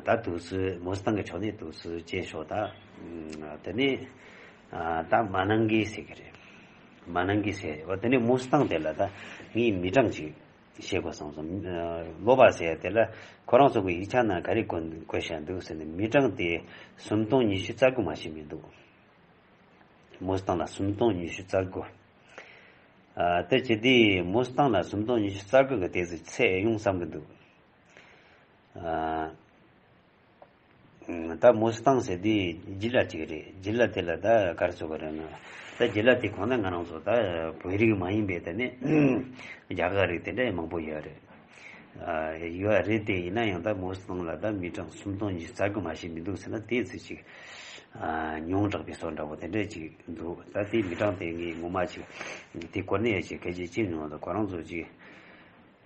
ད་དུས་ཚོད་མུ་སི་ཐང་གི་ཕྱོགས་ནས་དུས་ཚོད་ཅན་ཤོག་ད། དེ་ནས་ད་མ་ནང་གི་ཟེར་གི་རེད། མ་ནང་གི་ཟེར་བ་དེ་ནས་མུ་སི་ཐང་དེ་ལ་ད་ངས་མི་གྲངས་ཅིག་བཤད་དགོས་བསམ་སོང་། ལོ་པ་ཟེར་དེ་ལ་ཁོ་རང་ཚོ་གི་ཡིག་ཆ་ནང་ག་རེ་བཀོད་བཀོད་བཞག་འདུག་ཟེར་ནས་མི་གྲངས་དེ་སུམ་སྟོང་ཉི་ཤུ་རྩ་དགུ་མ་ཞིག་མི་འདུག་མུ་སི་ཐང་ལ་སུམ་སྟོང་ཉི་ཤུ་རྩ་དགུ། ཨ་དེ་བྱས་དུས་མུ་སི་ཐང་ལ་སུམ་སྟོང་ཉི་ཤུ་རྩ་དགུ་གི་དེ་ཚོ་ཚད་ཡོང་བསམ་གི་འདུག་ཨ་ད་མུ་སི་ཐང་ཟེར་དུས་རྒྱུད་ལ་གཅིག་རེད། རྒྱུད་ལ་དེ་ལ་ད་ག་རེ་ཟེར་དགོས་རེད་ན། ད་རྒྱུད་ལ་དེ་གོང་ན་ང་རང་ཚོ་ད་བོད་རིགས་མ་ཡིན་པའི་ད་ནི་རྒྱ་གར་རིགས་དེ་འདྲ་མང་པོ་ཡོད་རེད། ཨ་ཡོད་རེད་དེ། ཡིན་ན་ཡང་ད་མུ་སི་ཐང་ལ་ད་མི་གྲངས་སུམ་སྟོང་ཉི་ཤུ་རྩ་དགུ་མ་ཞིག་མི་འདུག་ཟེར་ན་དེ་ཚོ་ཅིག་ཨ་ཉུང་དྲགས་པའི་བཟོ་འདྲ་བོ་དེ་འདྲ་ཅིག་འདུག་ད་དེ་མི་གྲངས་དེ་ངས་ངོ་མ་ཅིག་དེ་སྐོར་ནས་ཅིག་སྐད་ཆ་བཤད་མྱོང་། ད་ཁོ་རང་ཚོ་ཅིག་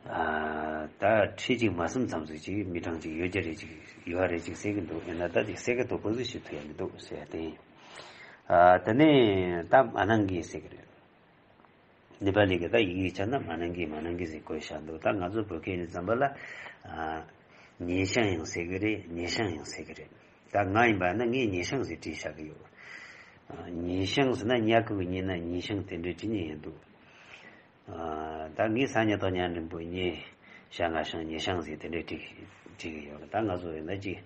ཨ་ད་ཁྲི་གཅིག་མ་ཟིན་ཙམ་ཟིག་ཅིག་མི་གྲངས་ཅིག་ཡོད་རྒྱུ་རེད་ཅིག་ཡོད་རེད་ཅིག་ཟེར་གི་འདུག་ཡིན་ན་ད་དེ་གསལ་གི་འདུག་པོ་ཟིག་ཞིག་ཐུབ་ཡ་མི་འདུག་ཟེར་ཡ་དེ་ཡིན། ཨ་དེ་ནས་ད་མ་ནང་གི་ཟེར་གི་རེད། ནེ་པ་ལི་གི་ད་ཡི་གེ་ཆ་ན་མ་ནང་གི་མ་ནང་གི་ཟེར་བཀོད་བཞག་འདུག་ད་ང་ཚོ་བོད་སྐད་ཡིན་ཙམ་པ་ལ་ཨ་ཉེ་ཤང་ཡང་ཟེར་གི་རེད། ཉེ་ཤང་ཡང་ཟེར་གི་རེད། ད་ང་ཡིན་པ་ན་ངས་ཉེ་ཤང་ཟེར་བྲིས་བཞག་གི་ཡོད། ཨ་ཉེ་ཤང་ཟེར་ན་ཉ་གི་གུ་ཉེ་ན་ཉེ་ཤང་དེ་འདྲའི་བྲིས་ཉེ་ཡིན་འདུག་ཨ་ད་ངས་ས་ཉ་ཐོག་ཉ་འགྲེང་བུ་ཉེ། ཤ་ང་ཤང་ཉེ་ཤང་ཟེར་དེ་འདྲའི་བྲིས་བྲིས་གི་ཡོད། ད་ང་ཚོ་ཡིན་ན་ཅིག་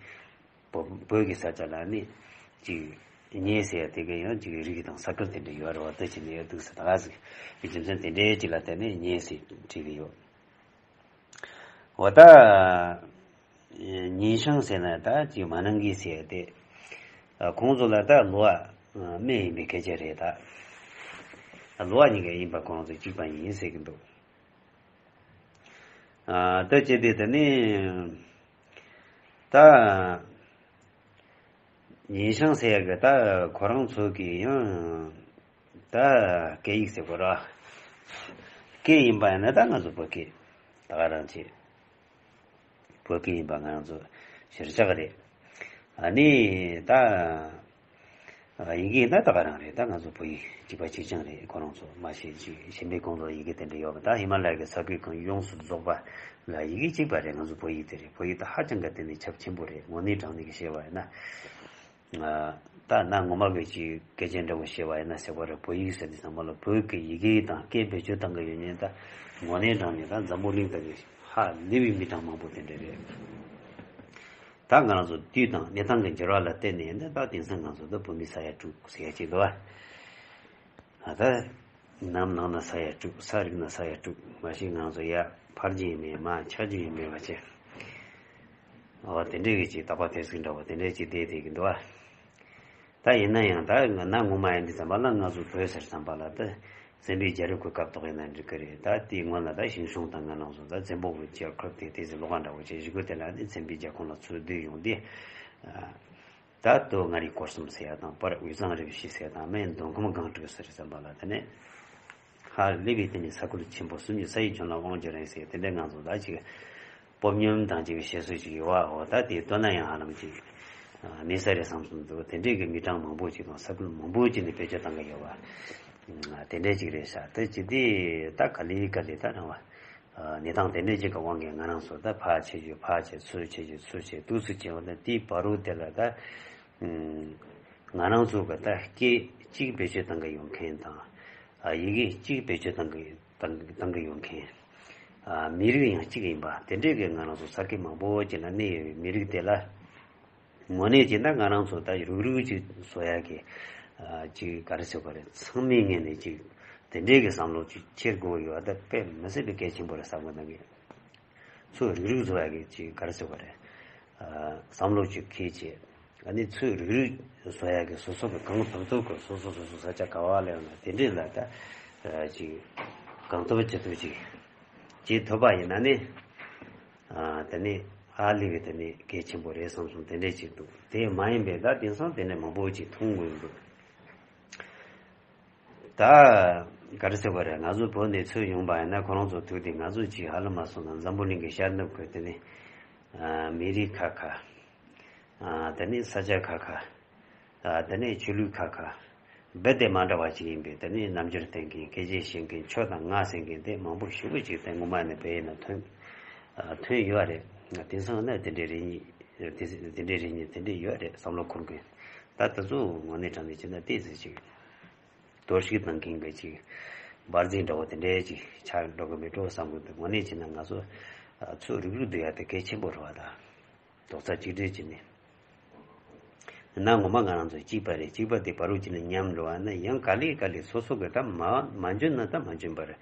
བོད་བོད་ཀྱི་ས་ཆ་ལ་ནི་ཅིག་ཉེ་ཟེར་ཡ་དེ་ག་ཡང་ཅིག་རིགས་དང་ས་ཁུལ་དེ་འདྲ་ཡོད་རེད་བ། ད་ཅི་ནས་ཡོད་འདུག་ཟེར་ད་ག་ཟིག་རྒྱུ་མཚན་དེ་འདྲའི་ཅིག་ལ་བརྟེན་ནས་ཉེ་ཟེར་བྲིས་གི་ཡོད། འོ་ད་ཉེ་ཤང་ཟེར་ན་ད་ཅིག་མ་ནང་གི་ཟེར་ཡ་དེ་ཁོང་ཚོ་ལ་ད་ལོ་བ་སྨད་ཡིན་པའི་སྐད་ཆ་རེད། ད་ལོ་བ་གཉིས་ཀ་ཡིན་པ་ཁོང་ཚོ་གཅིག་པ་ཡིན་ཟེར་གི་འདུག་ཨ་ད་ཅི་སྟེ་དེ་ནི་ད་ཉེ་ཤང་ཟེར་ཡ་གི་ད་ཁོ་རང་ཚོ་གི་ཡང་ད་སྐད་ཡིག་ཟེར་དགོས་ར། སྐད་ཡིན་པ་ཡིན་ན་ད་ང་ཚོ་བོད་སྐད་ད་ག་རང་བྱེད། བོད་སྐད་ཡིན་པ་ང་རང་ཚོ་གཞིར་བཞག་རེད། ཨ་ནི་ད་ཡི་གེ་ད་ད་ག་རང་རེད། ད་ང་ཚོ་བོད་ཡིག་གཅིག་པ་གཅིག་རྐྱང་རེད། ཁོ་རང་ཚོ་མ་ཤེས་ཅིག་གཞན་པའི་ཁོང་ཚོ་ཡི་གེ་དེ་འདྲ་ཡོད་པ། ད་ཧི་མ་ལ་ཡ་གི་ས་ཁུལ་གང་ཡོངས་སུ་རྫོགས་པ་ལ་ཡི་གེ་གཅིག་པ་རེད། ང་ཚོ་བོད་ཡིག་དེ་རེད། བོད་ཡིག་ད་ཧ་ཅང་གི་དེ་ནི་ཁྱབ་ཆེན་པོ་རེད། དངོས་གནས་དྲང་གནས་ཀྱི་བཤད་པ་ཡིན་ན། ད་ན་ངོ་མ་གི་ཅིག་སྐད་ཆ་འདྲ་བོ་བཤད་པ་ཡིན་ན་ཟེར་བ་རེད། བོད་ཡིག་ཟེར་དུས་ཚང་མ་ལ་བོད་ཀྱི་ཡི་གེ་དང་སྐད་བེད་སྤྱོད་བཏང་གི་ཡོད་མཁན་ད་དངོས་གནས་དྲང་གནས་ད་འཛམ་བུ་གླིང་ད་གི་ཧ་ལས་པའི་མི་གྲངས་མང་པོ་དེ་འདྲ་རེད། ད་ང་རང་ཚོ་དུས་དང་གནས་སྟངས་ཀྱི་འགྱུར་བ་ལ་བརྟེན་ནས་ད་དེང་སང་ང་ཚོ་ད་བོད་མི་ས་ཡ་དྲུག་ཟེར་ཡ་ཅིག་འདུག་བ། ད་ནམ་ནང་ན་ས་ཡ་དྲུག་ས་རིག་ན་ས་ཡ་དྲུག་མ་གཞི་ང་ཚོ་ཡ་ཕར་རྒྱུ་ཡིན་མིན་མ་ཆ་རྒྱུ་ཡིན་མིན་མ་བྱས། འོ་དེ་འདྲས་ཀྱི་ཅིག་རྟག་པ་དེ་ཟིག་འདྲ་བོ་དེ་འདྲས་ཅིག་བསྡད་བསྡད་ཀྱི་འདུག་བ། ད་ཡིན་ན་ཡང་ད་ང་ན་ངོ་མ་ཡིན་དུས་ཙམ་པ་ལ་ང་ཚོ་བོད་ཟེར་ཙམ་པ་ལ་ད་བཙན་པོའི་རྒྱལ་རབས་ཀྱི་སྐབས་ཐོག་ཡིན་ན་འགྲིག་གི་རེད། ད་དེའི་སྔོན་ལ་ད་ཞང་ཞུང་དང་ང་རང་ཚོ་ད་བཙན་པོ་གི་རྒྱལ་ཁབ་དེ་དེ་ཚོ་ལོགས་ཀ་འདྲ་བོ་བྱས་བཞུགས་གི། དེ་ལ་ནི་བཙན་པོའི་རྒྱལ་ཁོངས་ལ་ཚུར་བསྡུས་ཡོང་དུས། ད་དོ་ལྔ་རིག་སྐོར་གསུམ་ཟེར་ཡ་དང་། དཔལ་དབུས་གཙང་རིམ་བཞི་ཟེར་ཡ་དང་། སྨད་མདོ་ཁམས་སྒང་དྲུག་ཟེར་ཙམ་པ་ལ་དེ་ནས་ཧ་ལས་པའི་དེ་ནས་ས་ཁུལ་ཆེན་པོ་གསུམ་གྱི་ས་ཡི་ལྗོངས་ལ་དབང་བསྒྱུར་རེད་ཟེར། དེ་འདྲའི་ང་ཚོ་ད་ཅིག་སྤོབས་སྙོམས་དང་ཅིག་བཤད་སྲོལ་ཅིག་ཡོད་བ། འོ་ད་དེ་བཏོན་ན་ཡང་ཧ་ལམ་ཅིག་གནས་ས་རེད་བསམ་སོང་འདུག་དེ་འདྲའི་གི་མི་གྲངས་མང་པོ་ཅིག་དང་ས་ཁུལ་མང་པོ་ཅིག་ནས་བེད་སྤྱོད་བཏང་གི་ཡོད་བ། དེ་འདྲའི་ཅིག་རེད་ཤག་དེ་ཅི་སྟེ་ད་ག་ལེ་ག་ལེ་ད་རང་བ། གནས་སྟངས་དེ་འདྲ་ཅིག་གི་དབང་གིས་ང་རང་ཚོ་ད་ཕར་བྱེད་རྒྱུ་ཕར་བྱེད། ཚུར་བྱེད་རྒྱུ་ཚུར་བྱེད། འདུག་སེ་བྱེད་པ་ད་དེའི་བར་དུ་དེ་ལ་ད་ང་རང་ཚོ་གི་ད་སྐད་གཅིག་བེད་སྤྱོད་གཏང་གི་ཡོད་མཁན་དང་། ཡི་གེ་གཅིག་བེད་སྤྱོད་གཏང་གི་གཏང་གི་གཏང་གི་ཡོད་མཁན། ཨ་མི་རིགས་ཡང་གཅིག་ཡིན་པ་དེ་འདྲས་ཀྱི་ང་རང་ཚོ་ས་ཁུལ་མང་པོ་ཅིག་ལ་གནས་ཡོད་པའི་མི་རིགས་དེ་ལ། དངོས་གནས་བྱས་ན་ང་རང་ཚོ་ད་རིགས་རུས་ཅིག་བཟོ་ཡག་གི་ཨ་ཅིག་ག་རེ་ཟེར་དགོས་རེད། ཚང་མའི་ངོས་ནས་ཅིག་དེ་འདྲས་ཀྱི་བསམ་བློ་ཅིག་འཁྱེར་དགོས་ཡོད་པ་ད་དཔེ་མི་སྲིད་པའི་གལ་ཆེན་པོ་རེད་བསམ་གི་འདུག་གི། ཚུར་རིགས་རུས་བཟོ་ཡག་གི་ཅིག་ག་རེ་ཟེར་དགོས་རེད། ཨ་བསམ་བློ་ཅིག་འཁྱེར་བྱས། ཨ་ནི་ཚུར་རིགས་རུས་བཟོ་ཡག་གི་སོ་སོ་གི་གང་ཐུབ་ཐུབ་གི་སོ་སོ་སོ་སོ་ས་ཆ་ག་བ་ལ་ཡོད་ན་དེ་འདྲས་ལ་ད་ཨ་ཅིག་གང་ཐུབ་ཅི་ཐུབ་ཅིག་བྱེད་ཐུབ་པ་ཡིན་ན་ནི། ཨ་དེ་ནི་ཧ་ལས་པའི་དེ་ནི་གལ་ཆེན་པོ་རེད་བསམ་སོང་། དེ་འདྲས་ཅིག་འདུག་དེ་མ་ཡིན་པའི་ད་དེང་སང་དེ་འདྲས་མང་པོ་ཅིག་མཐོང་དགོས་འདུག་ད་ག་རེ་ཟེར་བ་རེད། ང་ཚོ་བོད་ནས་ཚུར་ཡོང་པ་ཡིན་ན་ཁོ་རང་ཚོ་ཐུག་དེ་ང་ཚོ་ཅིག་ཧ་ལམ་མ་སོང་ན་འཛམ་བུ་གླིང་གི་ཤར་ནུབ་ཁུལ་དེ་ནི་ཨ་མི་རིགས་ཁག་ཁག་ཨ་དེ་ནི་ས་ཆ་ཁག་ཁག་ཨ་དེ་ནི་ཆོས་ལུགས་ཁག་ཁག་རྦད་དེ་མ་འདྲ་བ་ཅིག་ཡིན་པས། དེ་ནི་རྣམ་འགྱུར་བསྟན་མཁན་སྐད་ཆ་བཤད་མཁན་ཁྱོད་དང་ང་ཟེར་མཁན་དེ་མང་པོ་ཞེ་པོ་ཅིག་དེ་སྔོན་མ་ནས་བལ་ཡུལ་ན་ཐོན་ཨ་ཐོན་ཡོད་རེད། དེང་སང་ན་དེ་འདྲའི་རེ་གཉིས་དེ་དེ་འདྲའི་རེ་གཉིས་དེ་འདྲའི་ཡོད་རེད་བསམ་བློ་འཁོར་མཁན། ད་དེ་ཚོ་དངོས་གནས་དྲང་གནས་བྱས་ན་ཏོག་ཙམ་ཅིག་གཏོར་བཤིག་བཏང་མཁན་གྱི་ཅིག་འབར་རྫས་འདྲ་བོ་དེ་འདྲའི་ཅིག་ཆགས་འགྲོ་གི་མེད་འགྲོ་བསམ་གི་འདུག་དངོས་གནས་བྱས་ན་ང་ཚོ་ཨ་ཚུར་རིགས་རུས་བསྡུ་ཡ་དེ་གལ་ཆེན་པོ་རེད་བ། ད་རྡོག་རྩ་གཅིག་སྒྲིལ་བྱས་ནས། ན་ངོ་མ་ང་རང་ཚོ་གཅིག་པ་རེད། གཅིག་པ་དེ་བར་རུ་གཅིག་ནས་མཉམ་འགྲོ་བ་ན་ཡང་ག་ལེ་ག་ལེ་སོ་སོ་གི་ད་མ་མ་འཇོན་ན་ད་མ་འཇོན་པ་རེད།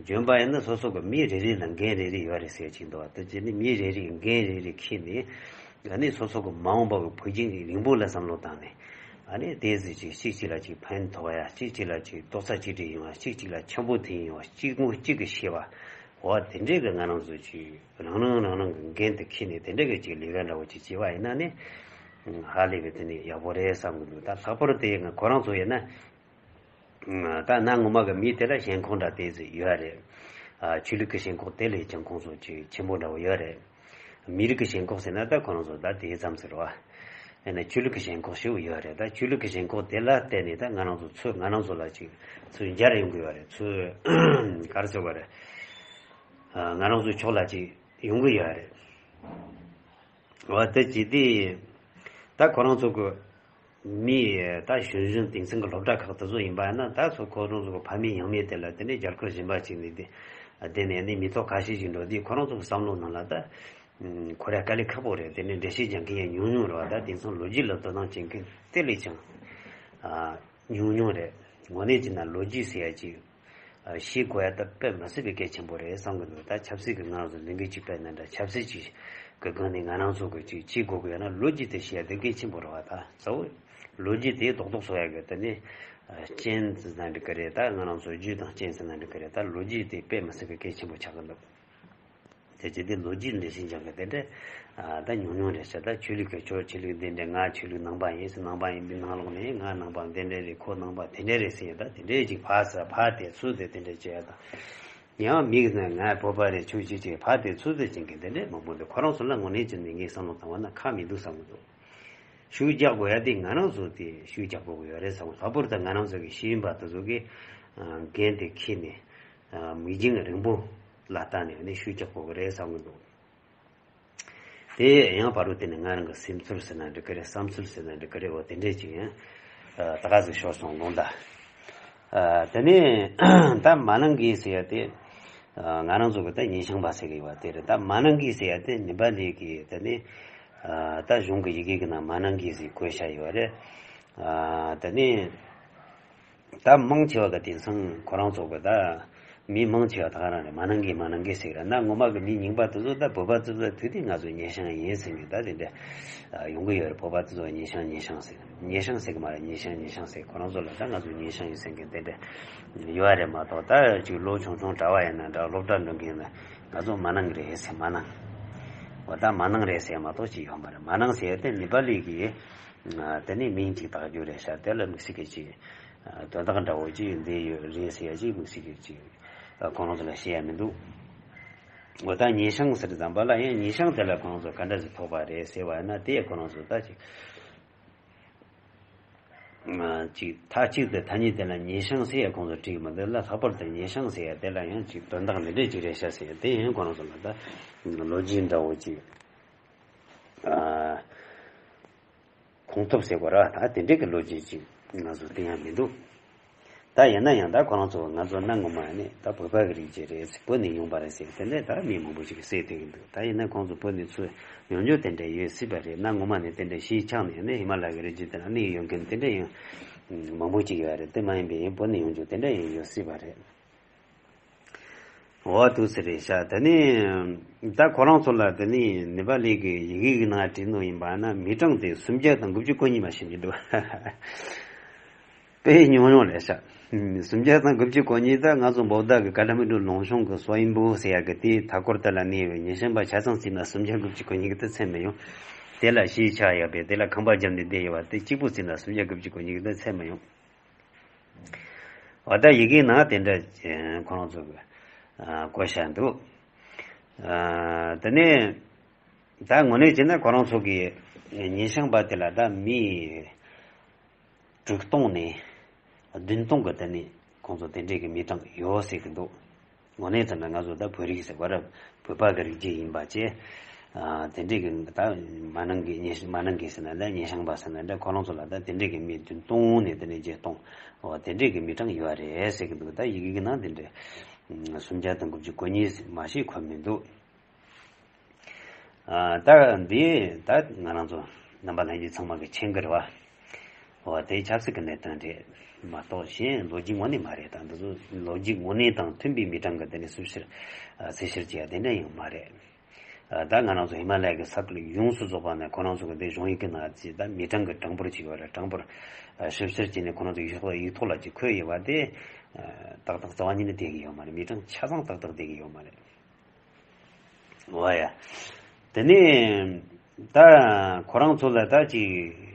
འཇོན་པ་ཡིན་ན་སོ་སོ་གི་མི་རེ་རེ་ལ་འགན་རེ་རེ་ཡོད་རེད་ཟེར་གཅིག་འདུག་བ། ད་དེ་ནི་མི་རེ་རེ་འགན་རེ་རེ་འཁྱེར་ནས་ཨ་ནི་སོ་སོ་གི་མ་འོངས་པ་གི་བུ་རྒྱུད་རིང་པོ་ལ་བསམ་བློ་བཏང་ནས་ཨ་ནི་དེ་ཟེར་གཅིག་གཅིག་གཅིག་ལ་གཅིག་ཕན་ཐོགས་ཡ། གཅིག་གཅིག་ལ་གཅིག་རྡོག་རྩ་གཅིག་སྒྲིལ་ཡོང་བ། གཅིག་གཅིག་ལ་འཆམ་པོ་ཐེབས་ཡོང་བ། གཅིག་ངོ་གཅིག་གི་ཤེས་པ། འོ་དེ་འདྲའི་གི་ང་རང་ཚོ་ཅིག་རང་རང་རང་རང་གི་འགན་དེ་འཁྱེར་ནས་དེ་འདྲའི་གི་ཅིག་ལས་ཀ་འདྲ་བོ་ཅིག་བྱས་པ་ཡིན་ན་ནི་ཧ་ལས་པའི་དེ་ནི་ཡག་པོ་རེད་བསམ་གི་འདུག་ད་ལྷག་པར་དེ་ང་ཁོ་རང་ཚོ་ཡིན་ན་ད་ན་ངོ་མ་གི་མི་དེ་ལ་ཞེན་ཁོག་འདྲ་དེ་ཟིག་ཡོད་རེད། ཨ་ཆོས་ལུགས་ཀྱི་ཞེན་ཁོག་དེ་ལས་ཀྱང་ཁོང་ཚོ་ཅིག་ཆེན་པོ་འདྲ་བོ་ཡོད་རེད། མི་རིགས་ཀྱི་ཞེན་ཁོག་ཟེར་ན་ད་ཁོ་རང་ཚོ་ད་དེ་ཙམ་ཟེར་བ། ཡིན་ན་ཆོས་ལུགས་ཀྱི་ཞེན་ཁོག་ཞེ་པོ་ཡོད་རེད། ད་ཆོས་ལུགས་ཀྱི་ཞེན་ཁོག་དེ་ལ་བརྟེན་ནས་ད་ང་རང་ཚོ་ཚུར་ང་རང་ཚོ་ལ་ཅིག་ཚུར་འབྱར་ཡོང་གི་ཡོད་རེད། ཚུར་ག་རེ་ཟེར་བ་རེད། ཨ་ང་རང་ཚོའི་ཕྱོགས་ལ་ཅིག་ཡོང་གི་ཡོད་རེད། འོ་དེ་ཅི་སྟེ། ད་ཁོ་རང་ཚོ་གི་མི་ད་གཞོན་གཞོན་དེང་སང་གི་སློབ་གྲྭ་ཁག་དེ་ཚོ་ཡིན་པ་ཡིན་ན་ད་ཚོ་ཁོ་རང་ཚོ་གི་ཕ་མེས་ཡང་མེས་དེ་ལ་དེ་ནས་རྒྱལ་ཁབ་གཞན་པ་ཅིག་ནས་དེ་དེ་ནས་ནི་མི་ཐོག་ཁ་ཤས་ཤིག་འགྲོ་དུས་ཁོ་རང་ཚོ་གི་བསམ་བློ་ནང་ལ་ད་ཁོ་ར་དཀའ་ལས་ཁག་པོ་རེད། དེ་ནས་འགྲེལ་བཤད་རྒྱག་མཁན་ཡང་ཉུང་ཉུང་རེད་བ། ད་དེང་སང་ལོ་རྒྱུས་ལ་དོ་སྣང་བྱེད་མཁན་དེ་ལས་ཀྱང་ཉུང་ཉུང་རེད། དངོས་གནས་བྱས་ན་ལོ་རྒྱུས་ཟེར་ཡ་ཅིག་ཨ་ཤེས་དགོས་ཡ་ད་དཔེ་མི་སྲིད་པའི་གལ་ཆེན་པོ་རེད་བསམ་གི་འདུག་ད་ཆབ་སྲིད་ཀྱི་ང་རང་ཚོ་ལས་འགུལ་ཅིག་སྤེལ་ན་འདྲ། ཆབ་སྲིད་ཅིག་གི་སྒང་ནས་ང་རང་ཚོ་གི་ཅིག་བྱེད་དགོས་ཀྱི་ཡོད་ན་ལོ་རྒྱུས་དེ་ཤེས་ཡ་དེ་གལ་ཆེན་པོ་རེད་བ། ད་གཙོ་བོ་ལོ་རྒྱུས་དེ་རྡོག་རྡོག་བཟོ་ཡ་གི་དེ་ནི་ཨ་རྐྱེན་ཟེར་ན་འགྲིག་གི་རེད། ད་ང་རང་ཚོ་རྒྱུ་དང་རྐྱེན་ཟེར་ན་འགྲིག་གི་རེད། ད་ལོ་རྒྱུས་དེ་དཔེ་མི་སྲིད་པའི་གལ་ཆེན་པོ་ཆགས་ཀྱི་འདུག་དེ་བྱས་ཏེ་ལོ་རྒྱུས་འགྲེལ་བཤད་རྒྱག་གི་དེ་འདྲ་ཨ་ད་ཉུང་ཉུང་རེད་ཤག་ད་ཆོས་ལུགས་ཀྱི་ཁྱོད་ཆོས་ལུགས་འདི་འདྲ། ང་ཆོས་ལུགས་ནང་པ་ཡིན་ཟེར། ནང་པ་ཡིན་པའི་ནང་ལོགས་ནས་ང་ནང་པ་འདི་འདྲ་རེད། ཁོ་ནང་པ་དེ་འདྲ་རེད་ཟེར་ཡ། ད་དེ་འདྲའི་ཅིག་ཕར་ཟེར་ཕར་དེ་ཚུར་དེ་དེ་འདྲ་བྱས་ཡ། ད་ཡང་མིག་ནས་ང་བོད་པ་རེད་ཆོས་བྱེད་ཅིག་ཕར་དེ་ཚུར་དེ་བྱེད་མཁན་དེ་འདྲ་མང་པོ་འདུག་ཁོ་རང་ཚོ་ལ་དངོས་གནས་ཀྱི་ནས་ངས་བསམ་བློ་བཏང་བ་ན་ཁག་མི་འདུག་བསམ་གི་འདུག་ཤུགས་རྒྱག་དགོས་ཡ་དེ་ང་རང་ཚོ་དེ་ཤུགས་རྒྱག་དགོས་ཀྱི་ཡོད་རེད་བསམ། ལྷག་པར་དུ་ང་རང་ཚོ་གི་ཤེས་ཡོན་པ་དེ་ཚོ་གི་འགན་དེ་འཁྱེར་ནས་མིག་རྒྱང་རིང་པོ་ལ་བལྟས་ནས་ནི་ཤུགས་རྒྱག་དགོས་ཀྱི་རེད་བསམ་གི་འདུག་དེ་ཡང་བར་དུ་དེ་ནི་ང་རང་གི་སེམས་ཚོར་ཟེར་ན་འགྲིག་གི་རེད། བསམ་ཚུལ་ཟེར་ན་འགྲིག་གི་རེད། འོ་དེ་འདྲས་ཅིག་ཡང་ད་ག་ཟིག་ཤོར་སོང་ལུང་ད། དེ་ནས་ད་མ་ནང་གི་ཟེར་ཡ་དེ་ང་རང་ཚོ་གི་ད་ཉེ་ཤང་པ་ཟེར་གི་ཡོད་པ་དེ་རེད། ད་མ་ནང་གི་ཟེར་ཡ་དེ་ནི་པ་ལི་གི་དེ་ནི་ད་གཞུང་གི་ཡི་གེ་གི་ནང་མ་ནང་གི་ཟེར་བཀོད་བཞག་ཡོད་རེད། དེ་ནས་ད་མང་ཆེ་བ་གི་དེང་སང་ཁོ་རང་ཚོ་གི་ད་མི་མང་ཆེ་བ་ད་ག་རང་རེད། མ་ནང་གི་མ་ནང་གི་ཟེར་ར། ན་ངོ་མ་གི་མི་རྙིང་པ་དེ་ཚོ་ད་བོད་པ་དེ་ཚོ་ཐུག་དུས་ང་ཚོ་ཉེ་ཤང་ཡིན་ཟེར་ནས་ད་དེ་འདྲ་ཡོང་གི་ཡོད་རེད། བོད་པ་དེ་ཚོ་ཉེ་ཤང་ཉེ་ཤང་ཟེར། ཉེ་ཤང་ཟེར་གི་མ་རེད། ཉེ་ཤང་ཉེ་ཤང་ཟེར། ཁོ་རང་ཚོ་ལ་ད་ང་ཚོ་ཉེ་ཤང་ཡིན་ཟེར་མཁན་དེ་འདྲ་ཡོད་རེད་མ་གཏོགས། ད་ཅིག་ལོ་ཆུང་ཆུང་གྲྭ་བ་ཡིན་ན་འདྲ། སློབ་གྲྭ་འགྲོ་མཁན་ན་ང་ཚོ་མ་ནང་གི་རེད་ཟེར། མ་ནང་། འོ་ད་མ་ནང་རེད་ཟེར་མ་གཏོགས་ཅིག་ཡོད་མ་རེད། མ་ནང་ཟེར་དེ་ནི་པ་ལི་གི་དེ་ནི་མིང་ཅིག་བཏགས་རྒྱུ་རེད་ཤག་དེ་ལ་དམིགས་བསལ་གྱི་ཅིག་དོན་དག་འདྲ་བོ་ཅིག་འདི་ཡོད་རེད་ཟེར་ཡ་ཅིག་དམིགས་བསལ་གྱི་ཅིག་ཁོང་རང་ཚོ་ལ་བཤད་ཡ་མི་འདུག་འོ་ད་ཉེ་ཤང་ཟེར་ཙམ་པ་ལ་ཡང་ཉེ་ཤང་དེ་ལ་ཁོང་ཚོ་ག་འདྲ་ཞིག་ཐོགས་པ་རེད་ཟེར་བ་ཡིན་ན། དེ་ཁོ་རང་ཚོ་ད་ཅིག་ཅིག་མཐའ་གཅིག་ཏུ་ཐ་སྙད་དེ་ལ་ཉེ་ཤང་ཟེར་ཡ་ཁོང་ཚོ་བྲིས་མི་འདུག་ལ། ལྷག་པར་དུ་ཉེ་ཤང་ཟེར་ཡ་དེ་ལ་ཡང་ཅིག་དོན་དག་འདི་འདྲས་ཅིག་རེད་ཤག་ཟེར་ཡ་དེ་ཡང་ཁོ་རང་ཚོ་ལ་ད་ལོ་རྒྱུས་འདྲ་བོ་ཅིག་ཁུངས་ཐུབ་ཟེར་དགོས་ར། ད་དེ་འདྲས་ཀྱི་ལོ་རྒྱུས་ཅིག་ང་ཚོ་བསྟན་ཡ་མི་འདུག་ད་ཡིན་ན་ཡང་ད་ཁོ་རང་ཚོ་ང་ཚོ་གནའ་སྔོན་མ་ནས་ད་བོད་པ་གི་རིགས་ཅིག་རེད། བོད་ནས་ཡོང་པ་རེད་ཟེར་དེ་འདྲས་ད་མི་མང་པོ་ཞིག་གིས་བཤད་བསྡད་ཀྱི་འདུག་ད་ཡིན་ན་ཁོང་ཚོ་བོད་ནས་ཚུར་ཡོང་རྒྱུ་དེ་འདྲས་ཡོད་སྲིད་པ་རེད། གནའ་སྔོན་མ་ནས་དེ་འདྲས་གཞིས་ཆགས་ནས་ནི་ཧི་མ་ལ་ཡའི་རི་རྒྱུད་དེ་ལ་གནས་ཡོད་མཁན་དེ་འདྲས་ཡང་མང་པོ་ཅིག་ཡོད་རེད། དེ་མ་ཡིན་པའི་བོད་ནས་ཡོང་རྒྱུ་དེ་འདྲས་ཡང་ཡོད་སྲིད་པ་རེད། འོ་འདུག་སེ་རེད་ཤག་དེ་ནས་ད་ཁོ་རང་ཚོ་ལ་དེ་ནས་ནེ་པ་ལི་གི་ཡི་གེ་གི་ནང་བྲིས་ནོ་ཡིན་པ་ན་མི་གྲངས་དེ་སུམ་བརྒྱ་དང་དགུ་བཅུ་གོ་གཉིས་མ་ཞིག་མི་འདུག་དཔེ་ཉུང་ཉུང་རེད་ཤག་སུམ་བརྒྱ་དང་དགུ་བཅུ་གོ་གཉིས། ད་ང་ཚོ་བོད་ཟླ་གི་ཀ་ཐ་མན་ཌུ་ལུང་གཤོང་གི་སོ་ཡིན་པོ་ཟེར་ཡག་གི་དེའི་མཐའ་སྐོར་དེ་ལ་གནས་པའི་ཉི་ཤམ་པ་ཆ་ཚང་བརྩིས་ན་སུམ་བརྒྱ་དགུ་བཅུ་གོ་གཉིས་གི་དེ་ཚད་མི་ཡོང་། དེ་ལ་གཞིས་ཆགས་ཡོད་པའི་དེ་ལ་ཁང་པ་བརྒྱབ་ནས་བསྡད་ཡོད་པ་དེ་གཅིག་པུ་བརྩིས་ན་སུམ་བརྒྱ་དགུ་བཅུ་གོ་གཉིས་གི་དེ་ཚད་མི་ཡོང་། འོ་ད་ཡི་གེའི་ནང་དེ་འདྲ་ཁོ་རང་ཚོ་གི་ཨ་བཀོད་བཞག་འདུག་ཨ་དེ་ནས་ད་དངོས་གནས་བྱས་ན་ཁོ་རང་ཚོ་གི་ཉིན་ཤང་པ་དེ་ལ་ད་མི་དྲུག་སྟོང་ནས་བདུན་སྟོང་གི་དེ་ནས་ཁོང་ཚོ་དེ་འདྲས་ཀྱི་མི་གྲངས་ཡོད་ཟེར་གི་འདུག་དངོས་གནས་ཙམ་ན་ང་ཚོ་ད་བོད་རིགས་ཟེར་བ་ར་བོད་པ་གི་རིགས་རྒྱུད་ཡིན་པ་བཅས། ཨ་དེ་འདྲས་ཀྱི་ད་མ་ནང་གི་ཉེ་མ་ནང་གི་ཟེར་ན་ད་ཉེ་ཤང་པ་ཟེར་ན་འདྲ། ཁོ་རང་ཚོ་ལ་ད་དེ་འདྲས་ཀྱི་མི་བདུན་སྟོང་ནས་དེ་ནས་བརྒྱད་སྟོང་འོ་དེ་འདྲས་ཀྱི་མི་གྲངས་ཡོད་རེད་ཟེར་གི་འདུག་ད་ཡི་གེ་གི་ནང་དེ་འདྲས་སུམ་བརྒྱ་དང་དགུ་བཅུ་གོ་གཉིས་མ་ཞིག་འཁོད་མི་འདུག་ཨ་ད་འདི་ད་ང་རང་ཚོ་རྣམ་པ་ལྷན་རྒྱས་ཚང་མ་གི་མཁྱེན་གི་རེད་བ། འོ་དེ་ཆབ་སྲིད་ཀྱི་གནད་དོན་རེད་མ་གཏོགས་གཞན་ལོ་རྒྱུས་དངོས་གནས་མ་རེད། ད་འདི་ཚོ་ལོ་རྒྱུས་དངོས་གནས་དང་མཐུན་པའི་མི་གྲངས་ཀྱི་དེ་ནས་སུ་ཕྱིར་ཨ་གསལ་བཤད་བྱས་ཡ་དེ་འདྲ་ཡང་མ་རེད། ཨ་ད་ང་རང་ཚོ་ཧི་མ་ལ་ཡ་གི་ས་ཁུལ་ཡོངས་སུ་རྫོགས་པ་ནས་ཁོ་རང་ཚོ་གི་འདི་གཞུང་ཡིག་གི་ནང་ཅིག་ད་མི་གྲངས་ཀྱི་གྲངས་འབོར་ཅིག་ཡོད་རེད། གྲངས་འབོར་ཨ་ཞིབ་བཤེར་བྱས་ནས་ཁོ་རང་ཚོ་ཡིག་ཐོག་ཡིག་ཐོག་ལ་ཅིག་འཁོད་ཡོད་པ་དེ་ཨ་ཏག་ཏག་རྩ་བ་ཉིད་ནས་བསྡད་ཀྱི་ཡོད་མ་རེད། མི་གྲངས་ཆ་ཚང་ཏག་ཏག་བསྡད་ཀྱི་ཡོད་མ་རེད། འོ་ཡ། དེ་ནས་ད་ཁོ་རང་ཚོ་ལ་ད་ཅིག་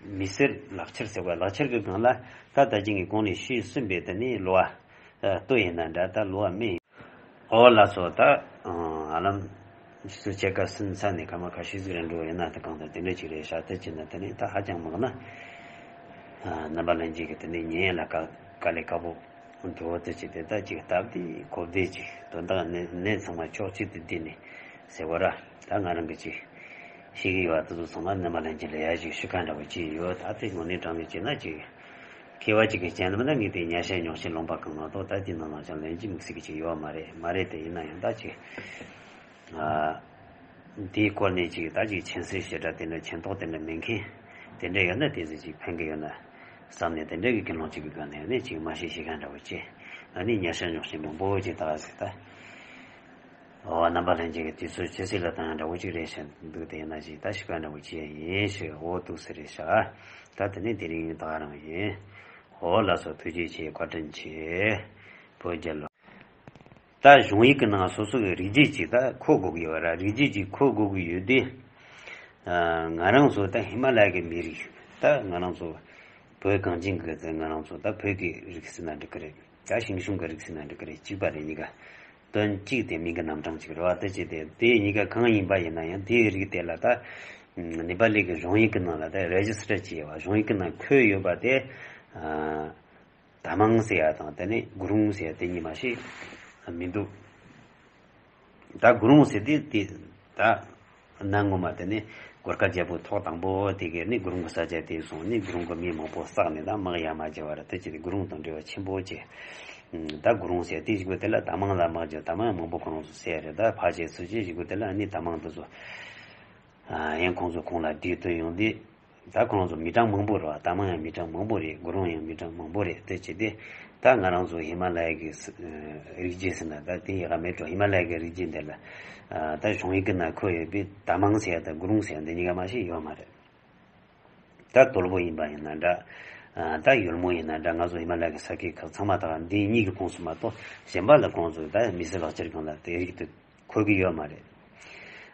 མི་སེར་ལག་ཁྱེར་ཟེར་བ་ལག་ཁྱེར་གྱི་སྒང་ལ་ད་ད་ཅིག་ངས་གོང་ནས་ཞུས་ཟིན་པའི་དེ་ནས་ལོ་བ་ལྟོས་ཡིན་ན་འདྲ། ད་ལོ་བ་སྨན་ཡིན། འོ་ལགས་སོ། ད་ཨ་ལམ་ཞིག་ཆེ་ཀ་སུན་ས་ནས་ཁ་མ་ཁ་ཤས་ཟིག་རེ་འགྲོ་ཡིན་ན་ད་གང་ལྟར་དེ་འདྲ་ཅིག་རེད་ཤག་དེ་ཅི་ན་དེ་ནས་ད་ཧ་ཅང་མང་ན་རྣམ་པ་ལྷན་རྒྱས་ཀྱི་དེ་ནས་ཉན་ཡ་ལ་དཀའ་དཀའ་ལས་ཁག་པོ། འདུག་དེ་བྱས་ཏེ་ད་ཅིག་སྟབས་བདེ་གོ་བདེ་ཅིག་དོན་དག་གནད་གནད་ཚང་མ་ཕྱོགས་གཅིག་ཏུ་བསྡུས་ནས་ཟེར་བ་ར། ད་ང་རང་གི་ཅིག་ཤེས་ཀྱི་ཡོད་པ་དེ་ཚོ་ཚང་མ་རྣམ་པ་ལྷན་རྒྱས་ལ་ཡར་ཅིག་ཞུ་མཁན་འདྲ་བོ་ཅིག་ཡོད། ད་དེ་དངོས་གནས་དྲང་གནས་བྱས་ན་ཅིག་མཁས་པ་ཅིག་གི་སྤྱན་ལམ་ན་ངས་དེ་ཉར་ཤག་ཉོག་བཤད་ལུང་པ་གང་མ་གཏོགས་ད་དེ་ནང་ལ་ཅང་ལན་གཅིག་མི་གསལ་གི་ཅིག་ཡོད་མ་རེད། མ་རེད་དེ་ཡིན་ན་ཡང་ད་ཅིག་ཨ། དེའི་སྐོར་ནས་ཅིག་ད་ཅིག་མཁྱེན་གསལ་ཞེ་དྲག་དེ་འདྲ་མཁྱེན་རྟོགས་དེ་འདྲ་མེད་མཁན་དེ་འདྲ་ཡོད་ན་དེ་ཚོ་ཅིག་ཕན་གི་ཡོད་ན་བསམ་ནས་དེ་འདྲ་གི་ཀུན་སློང་ཅིག་གི་སྒང་ནས་ནི་ཅིག་མ་ཤེས་ཤེས་མཁན་འདྲ་བོ་ཅིག་ཨ་ནི་ཉར་ཤག་ཉོག་བཤད་མང་པོ་ཅིག་ད་ཟིག་ད། འོ་རྣམ་པ་ལྷན་རྒྱས་ཀྱི་དུས་ཚོད་ཇེ་སྲིད་ལ་བཏང་ཡ་འདྲ་བོ་ཅིག་རེད་ཤག་འདུག་དེ་ཡིན་ན་ཅིག་ད་ཤི་ཁ་འདྲ་བོ་ཅིག་ཡིན་ཞེས། འོ་འདུག་སེ་རེད་ཤག་ད་དེ་ནས་དེ་རིང་ད་ག་རང་ཡིན། འོ་ལགས་སོ། ཐུགས་རྗེ་ཆེ། བཀའ་དྲིན་ཆེ། བོད་རྒྱལ་ལོ། ད་གཞུང་ཡིག་གི་ནང་སོ་སོ་གི་རིགས་རྒྱུད་ཅིག་ད་འཁོད་དགོས་ཀྱི་ཡོད་ར། རིགས་རྒྱུད་ཅིག་འཁོད་དགོས་ཀྱི་ཡོད་དུས། ཨ་ང་རང་ཚོ་ད་ཧི་མ་ལ་ཡ་གི་མི་རིགས། ད་ང་རང་ཚོ་བོད་གངས་ཅན་གྱི་ད་ང་རང་ཚོ་ད་བོད་ཀྱི་རིགས་ཟེར་ན་འགྲིག་གི་རེད། ད་ཞིང་གཞུང་གི་རིགས་ཟེར་ན་འགྲིག་གི་རེད། གཅིག་པ་རེད། གཉིས་ཀ་དོན་གཅིག་དེ་མིང་གི་རྣམ་གྲངས་གཅིག་རེད་བ། ད་ཅི་དེ་དེ་གཉིས་ཀ་གང་ཡིན་པ་ཡིན་ན་ཡང་དེའི་རིགས་དེ་ལ་ད་ནེ་པ་ལི་གི་གཞུང་ཡིག་གི་ནང་ལ་ད་རེ་ཇི་སི་ཊར་བྱས་ཡོད་བ། གཞུང་ཡིག་གི་ནང་འཁོད་ཡོད་པ་དེ། ཨ། དྭ་མང་ཟེར་ཡ་དང་དེ་ནས་གུ་རུང་ཟེར་ཡ་དེ་གཉིས་མ་ཞིག་མི་འདུག་ད་གུ་རུང་ཟེར་དེ་དེ་ད་གནའ་སྔོན་མ་དེ་ནས་གོར་ཁ་རྒྱལ་པོ་ཐོག་དང་པོ་དེ་གའི་ནས་གུ་རུང་གི་ས་ཆ་དེ་སོང་ནས་གུ་རུང་གི་མི་མང་པོ་བསགས་ནས་ད་དམག་ཡར་མར་བྱས་པ་རེད། དེ་བྱས་ཏེ་གུ་རུང་དང་འབྲེལ་བ་ཆེན་པོ་བྱས། ད་གུ་རུང་ཟེར་དེ་ཞིག་པོ་དེ་ལ་དྭ་མང་ལ་དམག་རྒྱག་དྭ་མང་མང་པོ་ཁོ་རང་ཚོ་བསད་རེད། ད་ཕལ་ཆེར་ཚོ་ཆེ་ཞིག་པོ་དེ་ལ་ནི་དྭ་མང་དེ་ཚོ་ཡང་ཁོང་ཚོ་ཁོང་ལ་བསྡུས་ཐོན་ཡོང་དུས། ད་ཁོང་ཚོ་མི་གྲངས་མང་པོ་རེད་བ། དྭ་མང་ཡང་མི་གྲངས་མང་པོ་རེད། གུ་རུང་ཡང་མི་གྲངས་མང་པོ་རེད། དེ་བྱས་ཏེ་ད་ང་རང་ཚོ་ཧི་མ་ལ་ཡ་གི་ས་རིགས་རྒྱུད་ཟེར་ན་ད་དེ་ཡག་མེད་འགྲོ། ཧི་མ་ལ་ཡ་གི་རིགས་རྒྱུད་འདི་ལ་ད་གཞུང་ཡིག་གི་ནང་འཁོད་ཡོད་པའི་དྭ་མང་ཟེར་ཡ་དང་གུ་རུང་ཟེར་ཡ་འདི་གཉིས་ཀ་མ་ཞིག་ཡོད་མ་རེད། ད་དོལ་པོ་ཡིན་པ་ཡིན་ན་འདྲ། ད་ཡུལ་མོ་ཡིན་ན་འདྲ། ང་ཚོ་ཧི་མ་ལ་ཡ་གི་ས་ཁུལ་ཁག་ཚང་མ་དག་འདི་གཉིས་ཀྱི་ཁོངས་སུ་མ་གཏོགས་གཞན་པ་ལ་ཁོང་ཚོ་ད་མི་སེར་ལག་ཁྱེར་སྒང་ལ་དེ་རིགས་དེ་འཁོད་ཀྱི་ཡོད་མ་རེད།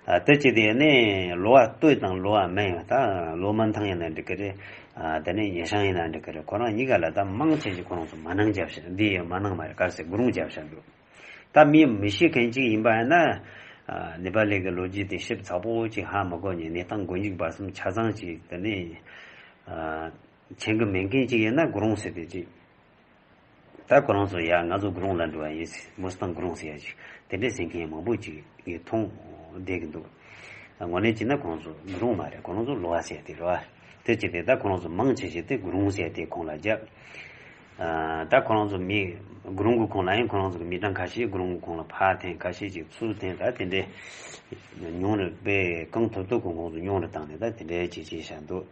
ཨ་དེ་བྱས་ཏེ་ནས་ལོ་བ་སྟོད་དང་ལོ་བ་སྨད་ཡོད། ད་ལོ་མན་ཐང་ཡིན་ན་འགྲིག་གི་རེད། ཨ་དེ་ནས་ཉེ་ཤང་ཡིན་ན་འགྲིག་གི་རེད། ཁོ་རང་གཉིས་ཀ་ལ་ད་མང་ཆེ་ཞིག་ཁོ་རང་ཚོ་མ་གནང་བརྒྱབ་ཤག་འདི་ཡང་མ་གནང་མ་རེད། ག་རེ་ཟེར་གུ་རུང་བརྒྱབ་ཤག་འདུག་ད་མི་མི་ཤེས་མཁན་ཅིག་ཡིན་པ་ཡིན་ན། ཨ་ནེ་པ་ལི་གི་ལོ་རྒྱུས་དེ་ཞིབ་ཚགས་པོ་ཅིག་ཧ་མ་གོ་ནས་གནས་སྟངས་མགོ་མཇུག་བར་གསུམ་ཆ་ཚང་ཅིག་དེ་ནས་ཨ་མཁྱེན་གི་མེད་མཁན་ཅིག་ཡིན་ན་གུ་རུང་ཟེར་དེ་ཅིག་ད་ཁོ་རང་ཚོ་ཡ་ང་ཚོ་གུ་རུང་ལ་འགྲོ་བ་ཡིན་ཟེར། མོ་སི་ཏང་གུ་རུང་ཟེར་ཡ་ཅིག་དེ་འདྲའི་ཟེར་མཁན་མང་པོ་ཅིག་ངས་མཐོང་བསྡད་ཀྱི་འདུག་དངོས་གནས་བྱས་ན་ཁོ་རང་ཚོ་གུ་རུང་མ་རེད། ཁོ་རང་ཚོ་ལོ་བ་ཟེར་དེ་རེད་བ། དེ་བྱས་ཏེ་ད་ཁོ་རང་ཚོ་མང་ཆེ་ཤོས་དེ་གུ་རུང་ཟེར་དེ་ཁོངས་ལ་བརྒྱབ། ད་ཁོ་རང་ཚོ་མི་སྒོར་མོ་གི་ཁོངས་ལ་ཡང་ཁོ་རང་ཚོ་གི་མི་གྲངས་ཁ་ཤས་སྒོར་མོ་གི་ཁོངས་ལ་ཕར་འཐེན། ཁ་ཤས་ཅིག་ཚུར་འཐེན། ད་དེ་འདྲའི་ཉུང་རུ་དཔེ་གང་ཐུབ་ཐུབ་ཀྱི་ཁོང་ཚོ་ཉུང་རུ་བཏང་ནས་ད་དེ་འདྲའི་ཅིག་བྱས་བཞག་འདུག་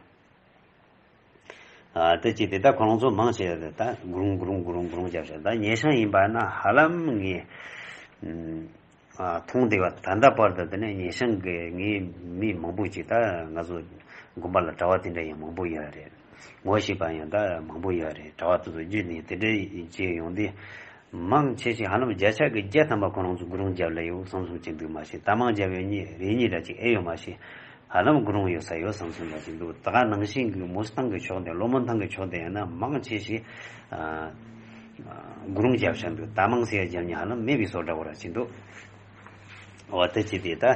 ཨ་དེ་ཅིག་དེ་ད་ཁོ་རང་ཚོ་མང་ཆེ་ད་སྒོར་མོ་སྒོར་མོ་སྒོར་མོ་སྒོར་མོ་བརྒྱབ་བཞག་ད་ཉེ་ཤང་ཡིན་པ་ན་ཧ་ལམ་ངས་ཨ་མཐོང་བསྡད་པ། ད་ལྟ་བར་དུ་དེ་ནས་ཉེ་ཤང་གི་ངའི་མི་མང་པོ་ཅིག་ད་ང་ཚོ་དགོན་པ་ལ་གྲྭ་བ་དེ་འདྲ་ཡང་མང་པོ་ཡོད་རེད། ངོ་ཤེས་པ་ཡང་ད་མང་པོ་ཡོད་རེད། གྲྭ་བ་དེ་ཚོ་བརྒྱུད་ནས་དེ་འདྲ་བྱས་ཡོང་དུས། མང་ཆེ་ཞིག་ཧ་ལམ་བརྒྱ་ཆ་གི་བརྒྱ་ཐམ་པ་ཁོ་རང་ཚོ་སྒོར་མོ་བརྒྱབ་ལེ་ཡོད་བསམ་བསམ་ཅིག་འདུག་མ་གཞི་ད་མང་བརྒྱབ་ཡོད་ཉིད་རེ་གཉིས་འདྲ་ཅིག་ཨེ་ཡོད་མ་གཞི། ཧ་ལམ་སྒོར་མོ་ཡོད་ས་ཡོད་བསམ་བསམ་འདྲ་ཅིག་འདུག་ད་ག་ནང་བཞིན་གྱི་མུ་སི་ཐང་གི་ཕྱོགས་དེ་ལོ་མོན་ཐང་གི་ཕྱོགས་དེ་ཡིན་ན་མང་ཆེ་ཞིག་ཨ་སྒོར་མོ་བརྒྱབ་བཞག་འདུག་ད་མང་ཟེར་ཡ་བརྒྱབ་ཉིད་ཧ་ལམ་མེད་པའི་བཟོ་འདྲ་བོ་ར་ཅིག་འདུག་འོ་དེ་ཅི་དེ་ད་ཨ་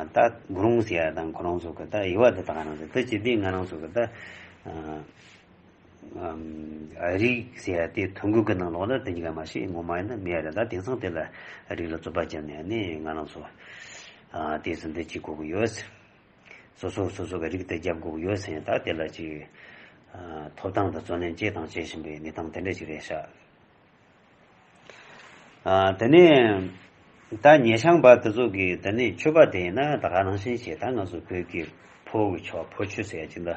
ད་སྒོར་མོ་ཟེར་ཡ་དང་ཁོ་རང་ཚོ་གི་ད་དབྱེ་བ་དེ་ད་ག་རང་ཟེར་དེ་ཅི་དེ་ང་རང་ཚོ་གི་ད་ཨ། རིགས་ཟེར་ཡ་དེ་ཐོན་ཁུངས་ཀྱི་ནང་ལོགས་ལ་དེ་གཉིས་ཀ་མ་ཤེས་ངོ་མ་ཡིན་ན་མེད་རེད། ད་དེང་སང་དེ་ལ་རིགས་ལ་རྩོད་པ་བརྒྱབ་ནས་ནི་ང་རང་ཚོ་ཨ་དེ་ཚོ་འདི་གཅིག་དགོས་ཀྱི་ཡོད། སོ་སོ་སོ་སོ་གི་རིགས་དེ་རྒྱབ་དགོས་ཀྱི་ཡོད་ཟེར་ཡ་ད་དེ་ལ་ཅིག་ཨ་ཐོབ་ཐང་དང་བརྩོན་ལེན་བྱས་དང་བྱེད་བཞིན་པའི་གནས་སྟངས་དེ་འདྲ་ཅིག་རེད་ཤག་ཨ་དེ་ནས་ད་ཉེ་ཤང་པ་དེ་ཚོ་གིས་དེ་ནས་མཆོད་པ་དེ་ཡིན་ན་ད་ག་ནང་བཞིན་བྱས། ད་ང་ཚོ་བོད་ཀྱི་ཕོ་གི་ཕྱོགས་ཕོ་མཆོད་ཟེར་ཡ་ཅིག་འདུག་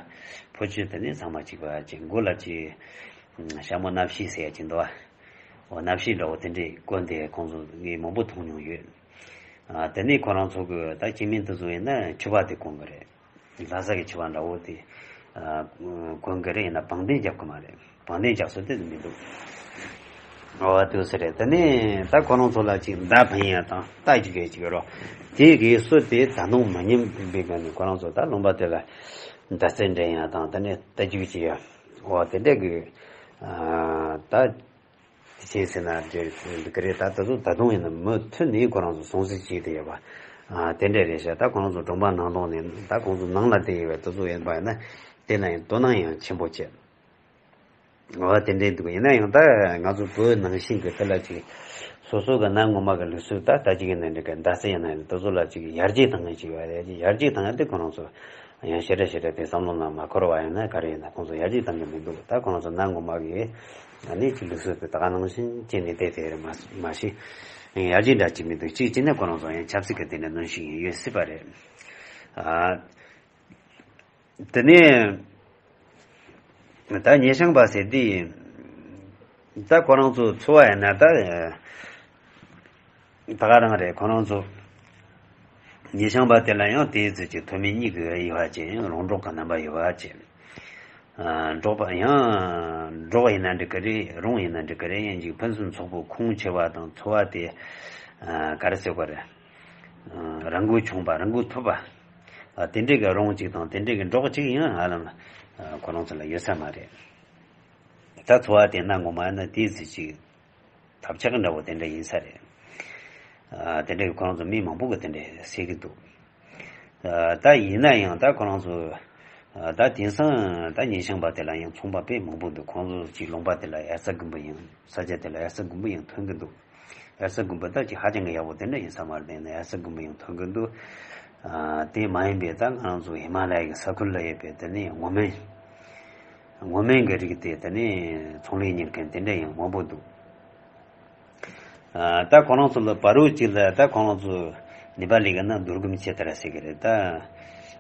ཕོ་མཆོད་དེ་ནས་ཚང་མ་གཅིག་པ་ཅིག་མགོ་ལ་ཅིག་ཞྭ་མོ་སྣ་བཞི་ཟེར་ཡ་ཅིག་འདུག་བ། འོ་སྣ་བཞི་འདྲ་བོ་དེ་འདྲས་གོན་དེ་ཁོང་ཚོ་ངས་མང་པོ་མཐོང་མྱོང་ཡོད། ཨ་དེ་ནས་ཁོ་རང་ཚོ་གི་ད་སྐྱེ་དམན་དེ་ཚོ་ཡིན་ན་མཆོད་པ་དེ་གོན་གི་རེད། ལྷ་ས་གི་མཆོད་པ་འདྲ་བོ་དེ་ཨ་གོན་གི་རེད། ཡིན་ན་བང་གདན་རྒྱབ་གི་མ་རེད། བང་གདན་རྒྱག་སྲོལ་དེ་མི་འདུག་འོ་དེ་ཟེར་རེད། དེ་ནས་ད་ཁོ་རང་ཚོ་ལ་ཅིག་མདའ་འཕེན་ཡ་དང་རྟ་རྒྱུག་ཡ་ཅིག་ཡོད་རོ། དེ་གའི་སྲོལ་དེ་ད་དུང་མ་ཉམས་པའི་སྒང་ནས་ཁོ་རང་ཚོ་ད་ལུང་པ་དེ་ལ་མདའ་རྩེད་འགྲན་ཡ་དང་དེ་ནས་རྟ་རྒྱུག་བྱེད་ཡ། འོ་དེ་འདྲ་གི་ཨ་ད་དེ་བྱས་ཟེར་ན་འདྲ་འདུག་གི་རེད། ད་ད་དུང་ད་དུང་ཡིན་ན་མུ་མཐུད་ནས་ཁོ་རང་ཚོ་སྲུང་བརྩི་བྱས་བསྡད་ཡོད་པ་ཨ་དེ་འདྲ་རེད་ཤག་ད་ཁོ་རང་ཚོ་གྲོང་པ་ནང་ལོགས་ནས་ད་ཁོང་ཚོ་ནང་ལ་བསྡད་ཡོད་པའི་དེ་ཚོ་ཡིན་པ་ཡིན་ན་དེ་ལ་ཡང་དོ་སྣང་ཡང་ཆེན་པོ་བྱེད། འོ་དེ་འདྲས་འདུག་ཡིན་ན་ཡང་ད་ང་ཚོ་བོད་ནང་བཞིན་གྱི་དེ་ལ་ཅིག་སོ་སོ་གི་གནའ་སྔོན་མ་གི་ལུགས་སྲོལ་ད་ལྟ་ཅིག་ཡིན་ན་འགྲིག་གི་མདའ་རྩེད་ཡིན་ན་འགྲིག་དེ་ཚོ་ལ་ཅིག་ཡར་རྒྱས་བཏང་མཁན་ཅིག་ཡོད་རེད། ཡར་རྒྱས་བཏང་ཡ་དེ་ཁོ་རང་ཚོ་ཡང་ཞེ་དྲག་ཞེ་དྲག་དེ་བསམ་བློ་ནང་མ་འཁོར་བ་ཡིན་ན་ག་རེ་ཡིན་ན་ཁོང་ཚོ་ཡར་རྒྱས་བཏང་གི་མི་འདུག་ད་ཁོ་རང་ཚོ་གནའ་སྔོན་མ་གི་ཨ་ནི་ཅིག་ལུགས་སྲོལ་དེ་ད་ག་ནང་བཞིན་བྱས་ནས་བསྡད་དེ་རེད་མ་མ་གཞི་ཡར་རྒྱས་འདྲ་ཅིག་མི་འདུག་གཅིག་བྱས་ན་ཁོ་རང་ཚོ་ཡང་ཆབ་སྲིད་ཀྱི་དེ་འདྲ་གནོན་ཤུགས་ཡིན་ཡོད་སྲིད་པ་རེད། ཨ། དེ་ནས་ད་ཉེ་ཤང་པ་ཟེར་དུས་ད་ཁོ་རང་ཚོ་འཚོ་བ་ཡིན་ན་ད་ད་ག་རང་རེད། ཁོ་རང་ཚོ་ཉེ་ཤང་པ་དེ་ལ་ཡང་དེའི་ཚུལ་གྱི་ཐོན་མི་གཉིས་ཀྱི་དབྱེ་བ་ཅན་ཡང་རོང་འབྲོག་གི་རྣམ་པ་ཡོད་པ་ཅན། ཨ་འབྲོག་པ་ཡང་འབྲོག་ཡིན་ན་འགྲིག་གི་རེད། རོང་ཡིན་ན་འགྲིག་གི་རེད། ཡིན་གཅིག་ཕུན་སུམ་ཚོགས་པོ་ཁུངས་ཆེ་བ་དང་འཚོ་བ་དེ་ཨ་ག་རེ་ཟེར་དགོས་རེད། ཨ་རང་འགུལ་ཆུང་པ་རང་འགུལ་ཐུབ་པ། ཨ་དེ་འདྲའི་གི་རོང་གཅིག་དང་དེ་འདྲའི་གི་འབྲོག་གཅིག་ཡང་ཧ་ལམ་ཨ་ཁོ་རང་ཚོ་ལ་ཡོད་ས་མ་རེད། ད་འཚོ་བ་དེ་གནའ་སྔོན་མ་ཡིན་ན་དེའི་ཚུལ་གྱི་ཐབས་ཆག་འདྲ་བོ་དེ་འདྲ་ཡིན་ས་རེད། ཨ་དེ་འདྲའི་གི་ཁོ་རང་ཚོ་མི་མང་པོ་གི་དེ་འདྲ་ཟེར་གི་འདུག་ཨ་ད་ཡིན་ན་ཡང་ད་ཁོ་རང་ཚོ་ཨ་ད་དེང་སང་ད་ཉེ་ཤང་པ་དེ་ལ་ཡང་ཚོང་པ་དཔེ་མང་པོ་འདུག་ཁོང་ཚོ་གཅིག་ལུང་པ་དེ་ལ་དབྱར་རྩྭ་དགུན་འབུ་ཡང་ས་ཆ་དེ་ལ་དབྱར་རྩྭ་དགུན་འབུ་ཡང་ཐོན་གི་འདུག་དབྱར་རྩྭ་དགུན་འབུ་ད་ཅིག་ཧ་ཅང་གི་ཡག་པོ་དེ་འདྲ་ཡིན་ས་མ་རེད། དེ་ནས་དབྱར་རྩྭ་དགུན་འབུ་ཡང་ཐོན་གི་འདུག་ཨ་དེ་མ་ཡིན་པའི་ད་ང་རང་ཚོ་ཧི་མ་ལ་ཡའི་གི་ས་ཁུལ་ལ་ཡོད་པའི་དེ་ནས་སྔོ་སྨན། སྔོ་སྨན་གྱི་རིགས་དེ་དེ་ནས་ཚོང་ལས་གཉེར་མཁན་དེ་འདྲ་ཡང་མང་པོ་འདུག་ཨ་ད་ཁོ་རང་ཚོ་ལ་བར་རུ་གཅིག་ལ་ད་ཁོ་རང་ཚོ་ནེ་པ་ལི་ག་ན་དུར་གུམ་ཆེ་ཏ་ར་ཟེར་གི་རེད། ད་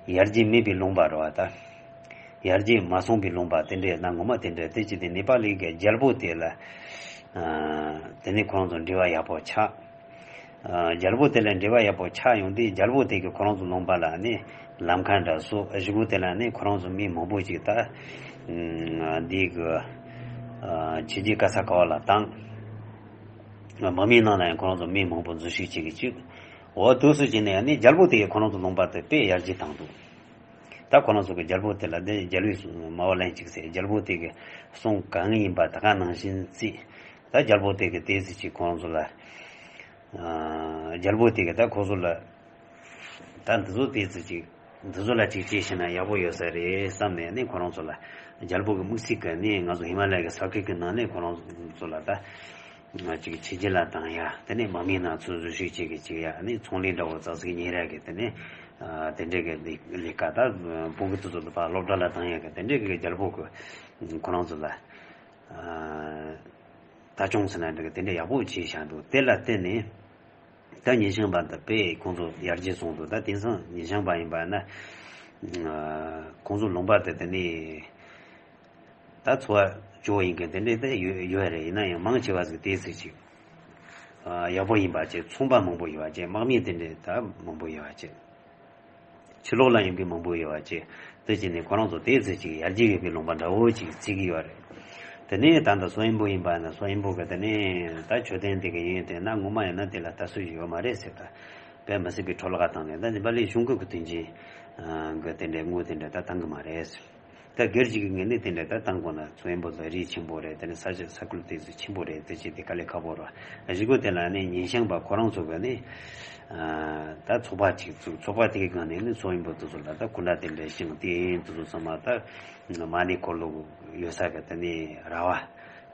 ཡར་རྒྱས་མེད་པའི་ལུང་པ་རེད་བ། ད་ཡར་རྒྱས་མ་སོང་པའི་ལུང་པ་དེ་འདྲའི་གནའ་སྔོན་མ་དེ་འདྲ་དེ་ཅི་སྟེ་ནེ་པ་ལི་གི་རྒྱལ་པོ་དེ་ལ་ཨ་དེ་ནས་ཁོ་རང་ཚོ་འབྲེལ་བ་ཡག་པོ་ཆགས། ཨ་རྒྱལ་པོ་དེ་ལ་འབྲེལ་བ་ཡག་པོ་ཆགས་ཡོང་དུས་རྒྱལ་པོ་དེ་གིས་ཁོ་རང་ཚོ་ལུང་པ་ལ་ནི་ལམ་ཁ་འདྲ་བཟོ། གཞུག་གུ་དེ་ལ་ནི་ཁོ་རང་ཚོ་མི་མང་པོ་ཅིག་ད་ཨ་འདི་གི་ཨ་ཕྱི་རྒྱལ་ག་ས་ག་བ་ལ་བཏང་། འབངས་མིའི་ནང་ལ་ཡང་ཁོ་རང་ཚོ་མི་མང་པོ་འཛུལ་ཞུགས་བྱེད་ཀྱི་བཅུག་འོ་དུས་སུ་བྱས་ནས་ནི་རྒྱལ་པོ་དེ་གིས་ཁོ་རང་ཚོ་ལུང་པ་དེ་དཔེ་ཡར་རྒྱས་བཏང་འདུག་ད་ཁོ་རང་ཚོ་གི་རྒྱལ་པོ་དེ་ལ་འདི་རྒྱལ་བའི་སྨྲ་བ་ལན་གཅིག་ཟེར། རྒྱལ་པོ་དེ་གི་གསུང་གང་ཡིན་པ་ད་ག་ནང་བཞིན་བརྩིས། ད་རྒྱལ་པོ་དེ་གི་དེ་ཚེ་གཅིག་ཁོ་རང་ཚོ་ལ། ཨ་རྒྱལ་པོ་དེ་གི་ད་ཁོ་ཚོ་ལ། ད་འདི་ཚོ་དེ་ཚེ་གཅིག་འདི་ཚོ་ལ་གཅིག་བྱས་ཤེ་ན་ཡག་པོ་ཡོད་ས་རེད་བསམ་ནས་ནི་ཁོ་རང་ཚོ་ལ་རྒྱལ་པོ་གི་དམིགས་བསལ་གི་ནི་ང་ཚོ་ཧི་མ་ལ་ཡ་གི་ས་ཁུལ་གི་ནང་ནས་ཁོ་རང་ཚོ་ལ་ད། ང་ཅིག་ཕྱི་རྒྱལ་ལ་བཏང་ཡ། དེ་ནས་འབངས་མིའི་ནང་ཚུར་འཛུལ་ཞུགས་བྱེད་ཀྱི་བྱེད་ཡ། ཨ་ནི་ཚོང་ལས་འདྲ་བོ་ཙག་ཙིག་གཉེར་ཡ་གི་དེ་ནས་ཨ་དེ་འདྲས་ཀྱི་ལས་ལས་ཀ་ད་བུ་གུ་དེ་ཚོ་ལ་ཕར་སློབ་གྲྭ་ལ་བཏང་ཡ་གི་དེ་འདྲས་ཀྱི་རྒྱལ་པོ་གི་ཁོ་རང་ཚོ་ལ་ ཨ་ད་ཅུང་ཟེར་ན་འདྲ་གི་དེ་འདྲ་ཡག་པོ་བྱས་བཞག་འདུག་དེ་ལ་བརྟེན་ནས་ད་ཉིན་ཞག་པ་འདི་དཔེ་ཁོང་ཚོ་ཡར་རྒྱས་སོང་འདུག་ད་དེང་སང་ཉིན་ཞག་པ་ཡིན་པ་ན། ཨ་ཁོང་ཚོ་ལུང་པ་དེ་དེ་ནས་ད་འཚོ་བ་སྐྱོ་བོ་ཡིན་མཁན་དེ་འདྲ་ད་ཡོད་ཡོད་རེད། ཡིན་ན་ཡང་མང་ཆེ་བ་ཟིག་དེ་ཟིག་ཅིག་ཨ་ཡག་པོ་ཡིན་པ་བྱས། ཚོང་པ་མང་པོ་ཡོད་པ་བྱས། དམག་མི་དེ་འདྲ་ད་མང་པོ་ཡོད་པ་བྱས། ཕྱི་ལོགས་ལ་ཡོང་མཁན་མང་པོ་ཡོད་པ་བྱས། དེ་བྱས་ནས་ཁོ་རང་ཚོ་དེ་ཚོ་ཅིག་ཡར་རྒྱས་ཡོད་པའི་ལུང་པ་འདྲ་བོ་ཅིག་བརྩི་གི་ཡོད་རེད། དེ་ནས་ད་ལྟ་སོ་ཡིན་པོ་ཡིན་པ་ན། སོ་ཡིན་པོ་གི་དེ་ནས་ད་མཆོད་རྟེན་དེ་གི་ཡིན་དེ་ན་ངོ་མ་ཡིན་ན་དེ་ལ་ལྟ་སྲོལ་ཡོད་མ་རེད་ཟེར། ད་དཔེ་མི་སྲིད་པའི་འཕྲོ་བརླག་བཏང་ནས་ད་ནི་པ་ལི་གཞུང་སྐབས་ཀྱི་དོན་ཆེན་གི་དེ་འདྲའི་དངུལ་དེ་འདྲ་ད་བཏང་གི་མ་རེད། ད་སྒེར་གཅིག་གི་ངོས་ནས་དེ་འདྲ་ད་བཏང་དགོས་ན་སོ་ཡིན་པོ་ལ་རིགས་ཆེན་པོ་རེད། དེ་ནས་ས་ཆ་ས་ཁུལ་དེ་ཚོ་ཆེན་པོ་རེད། དེ་ཅི་དེ་དཀའ་ལས་ཁག་པོ་རེད། གཞུག་གུ་དེ་ལ་ནི་ཉིན་ཞག་པ་ཁོ་རང་ཚོ་གི་ནི་ཨ་ད་ཚོགས་པ་ཅིག་བཙུགས། ཚོགས་པ་དེ་གི་སྒང་ནས་ནི་སོ་ཡིན་པོ་དེ་ཚོ་ལ་ད་སྐུ་འདྲ་དེ་འདྲ་ཞིང་དེ་ཡིན་དེ་ཚོ་ཚང་མ་ད་མ་ཎི་འཁོར་ལོ་ཡོད་ས་གི་དེ་ནས་ར་བ་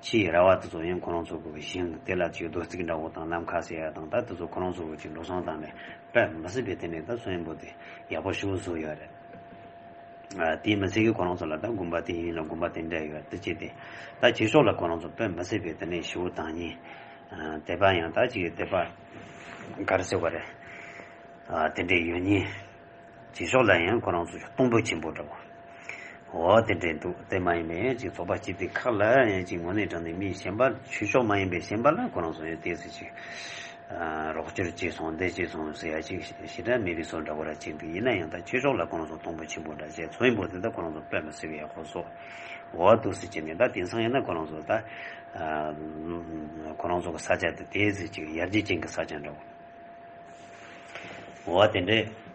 ཆེས་ར་བ་དེ་ཚོ་ཡང་ཁོ་རང་ཚོ་གི་ཞིང་དེ་ལ་ཅིག་རྡོ་བརྩིགས་འདྲ་བོ་དང་ནམ་མཁའ་ཟེར་ཡ་དང་ད་དེ་ཚོ་ཁོ་རང་ཚོ་གི་ཅིག་འགྲོ་སོང་བཏང་ནས་དཔེ་མི་སྲིད་པའི་དེ་ནས་ད་སོ་ཡིན་པོ་དེ་ཡག་པོ་ཞེ་པོ་བཟོས་ཡོད་རེད། ཨ་དེ་མི་ཚད་ཀྱི་ཁོ་རང་ཚོ་ལ་ད་དགོན་པ་དེ་ཡིན་ལ་དགོན་པ་དེ་འདྲ་ཡོད་དེ་བྱས་ཏེ། ད་ཆོས་ཕྱོགས་ལ་ཁོ་རང་ཚོ་དཔེ་མི་སྲིད་པའི་དེ་ནས་ཞེ་པོ་དང་ཉིན། ཨ་དད་པ་ཡང་ད་ཅིག་དད་པ་ག་རེ་ཟེར་བ་རེད། ཨ་དེ་འདྲའི་ཡོད་ཉིན། ཆོས་ཕྱོགས་ལ་ཡང་ཁོ་རང་ཚོ་གཏོང་ཕོད་ཆེན་པོ་འདྲ་བོ། འོ་དེ་འདྲའི་འདུག་དེ་མ་ཡིན་པའི་ཅིག་ཚོགས་པ་སྤྱི་དེ་ཁག་ལ་ཡང་ཅིག་ངོ་ནས་དྲངས་ནས་མི་གཞན་པ་ཆོས་ཕྱོགས་མ་ཡིན་པའི་གཞན་པ་ལ་ཁོ་རང་ཚོ་ཡང་དེ་ཟེར་ཅིག་ཨ་རོགས་སྐྱོར་བྱས་སོང་འདི་བྱས་སོང་ཟེར་ཡ་ཅིག་ཞེ་དྲག་མེད་པའི་བཟོ་འདྲ་བོ་ར་ཅིག་འདུག་ཡིན་ན་ཡང་ད་ཆོས་ཕྱོགས་ལ་ཁོ་རང་ཚོ་གཏོང་ཕོད་ཆེན་པོ་འདྲ་བྱས། ཚོ་ཡིན་པོ་དེ་ད་ཁོ་རང་ཚོ་དཔེ་མི་སྲིད་པའི་ཡག་པོ་བཟོ། འོ་འདུག་ཟེར་གྱི་ནས་ད་དེང་སང་ཡིན་ན་ཁོ་རང་ཚོ་ད་ཨ་ཁོ་རང་ཚོ་གི་ས་ཆ་དེ་དེ་ཟེར་ཅིག་ཡར་རྒྱས་ཅན་གྱི་ས་ཆ་འདྲ་བོ། འོ་དེ་འདྲས་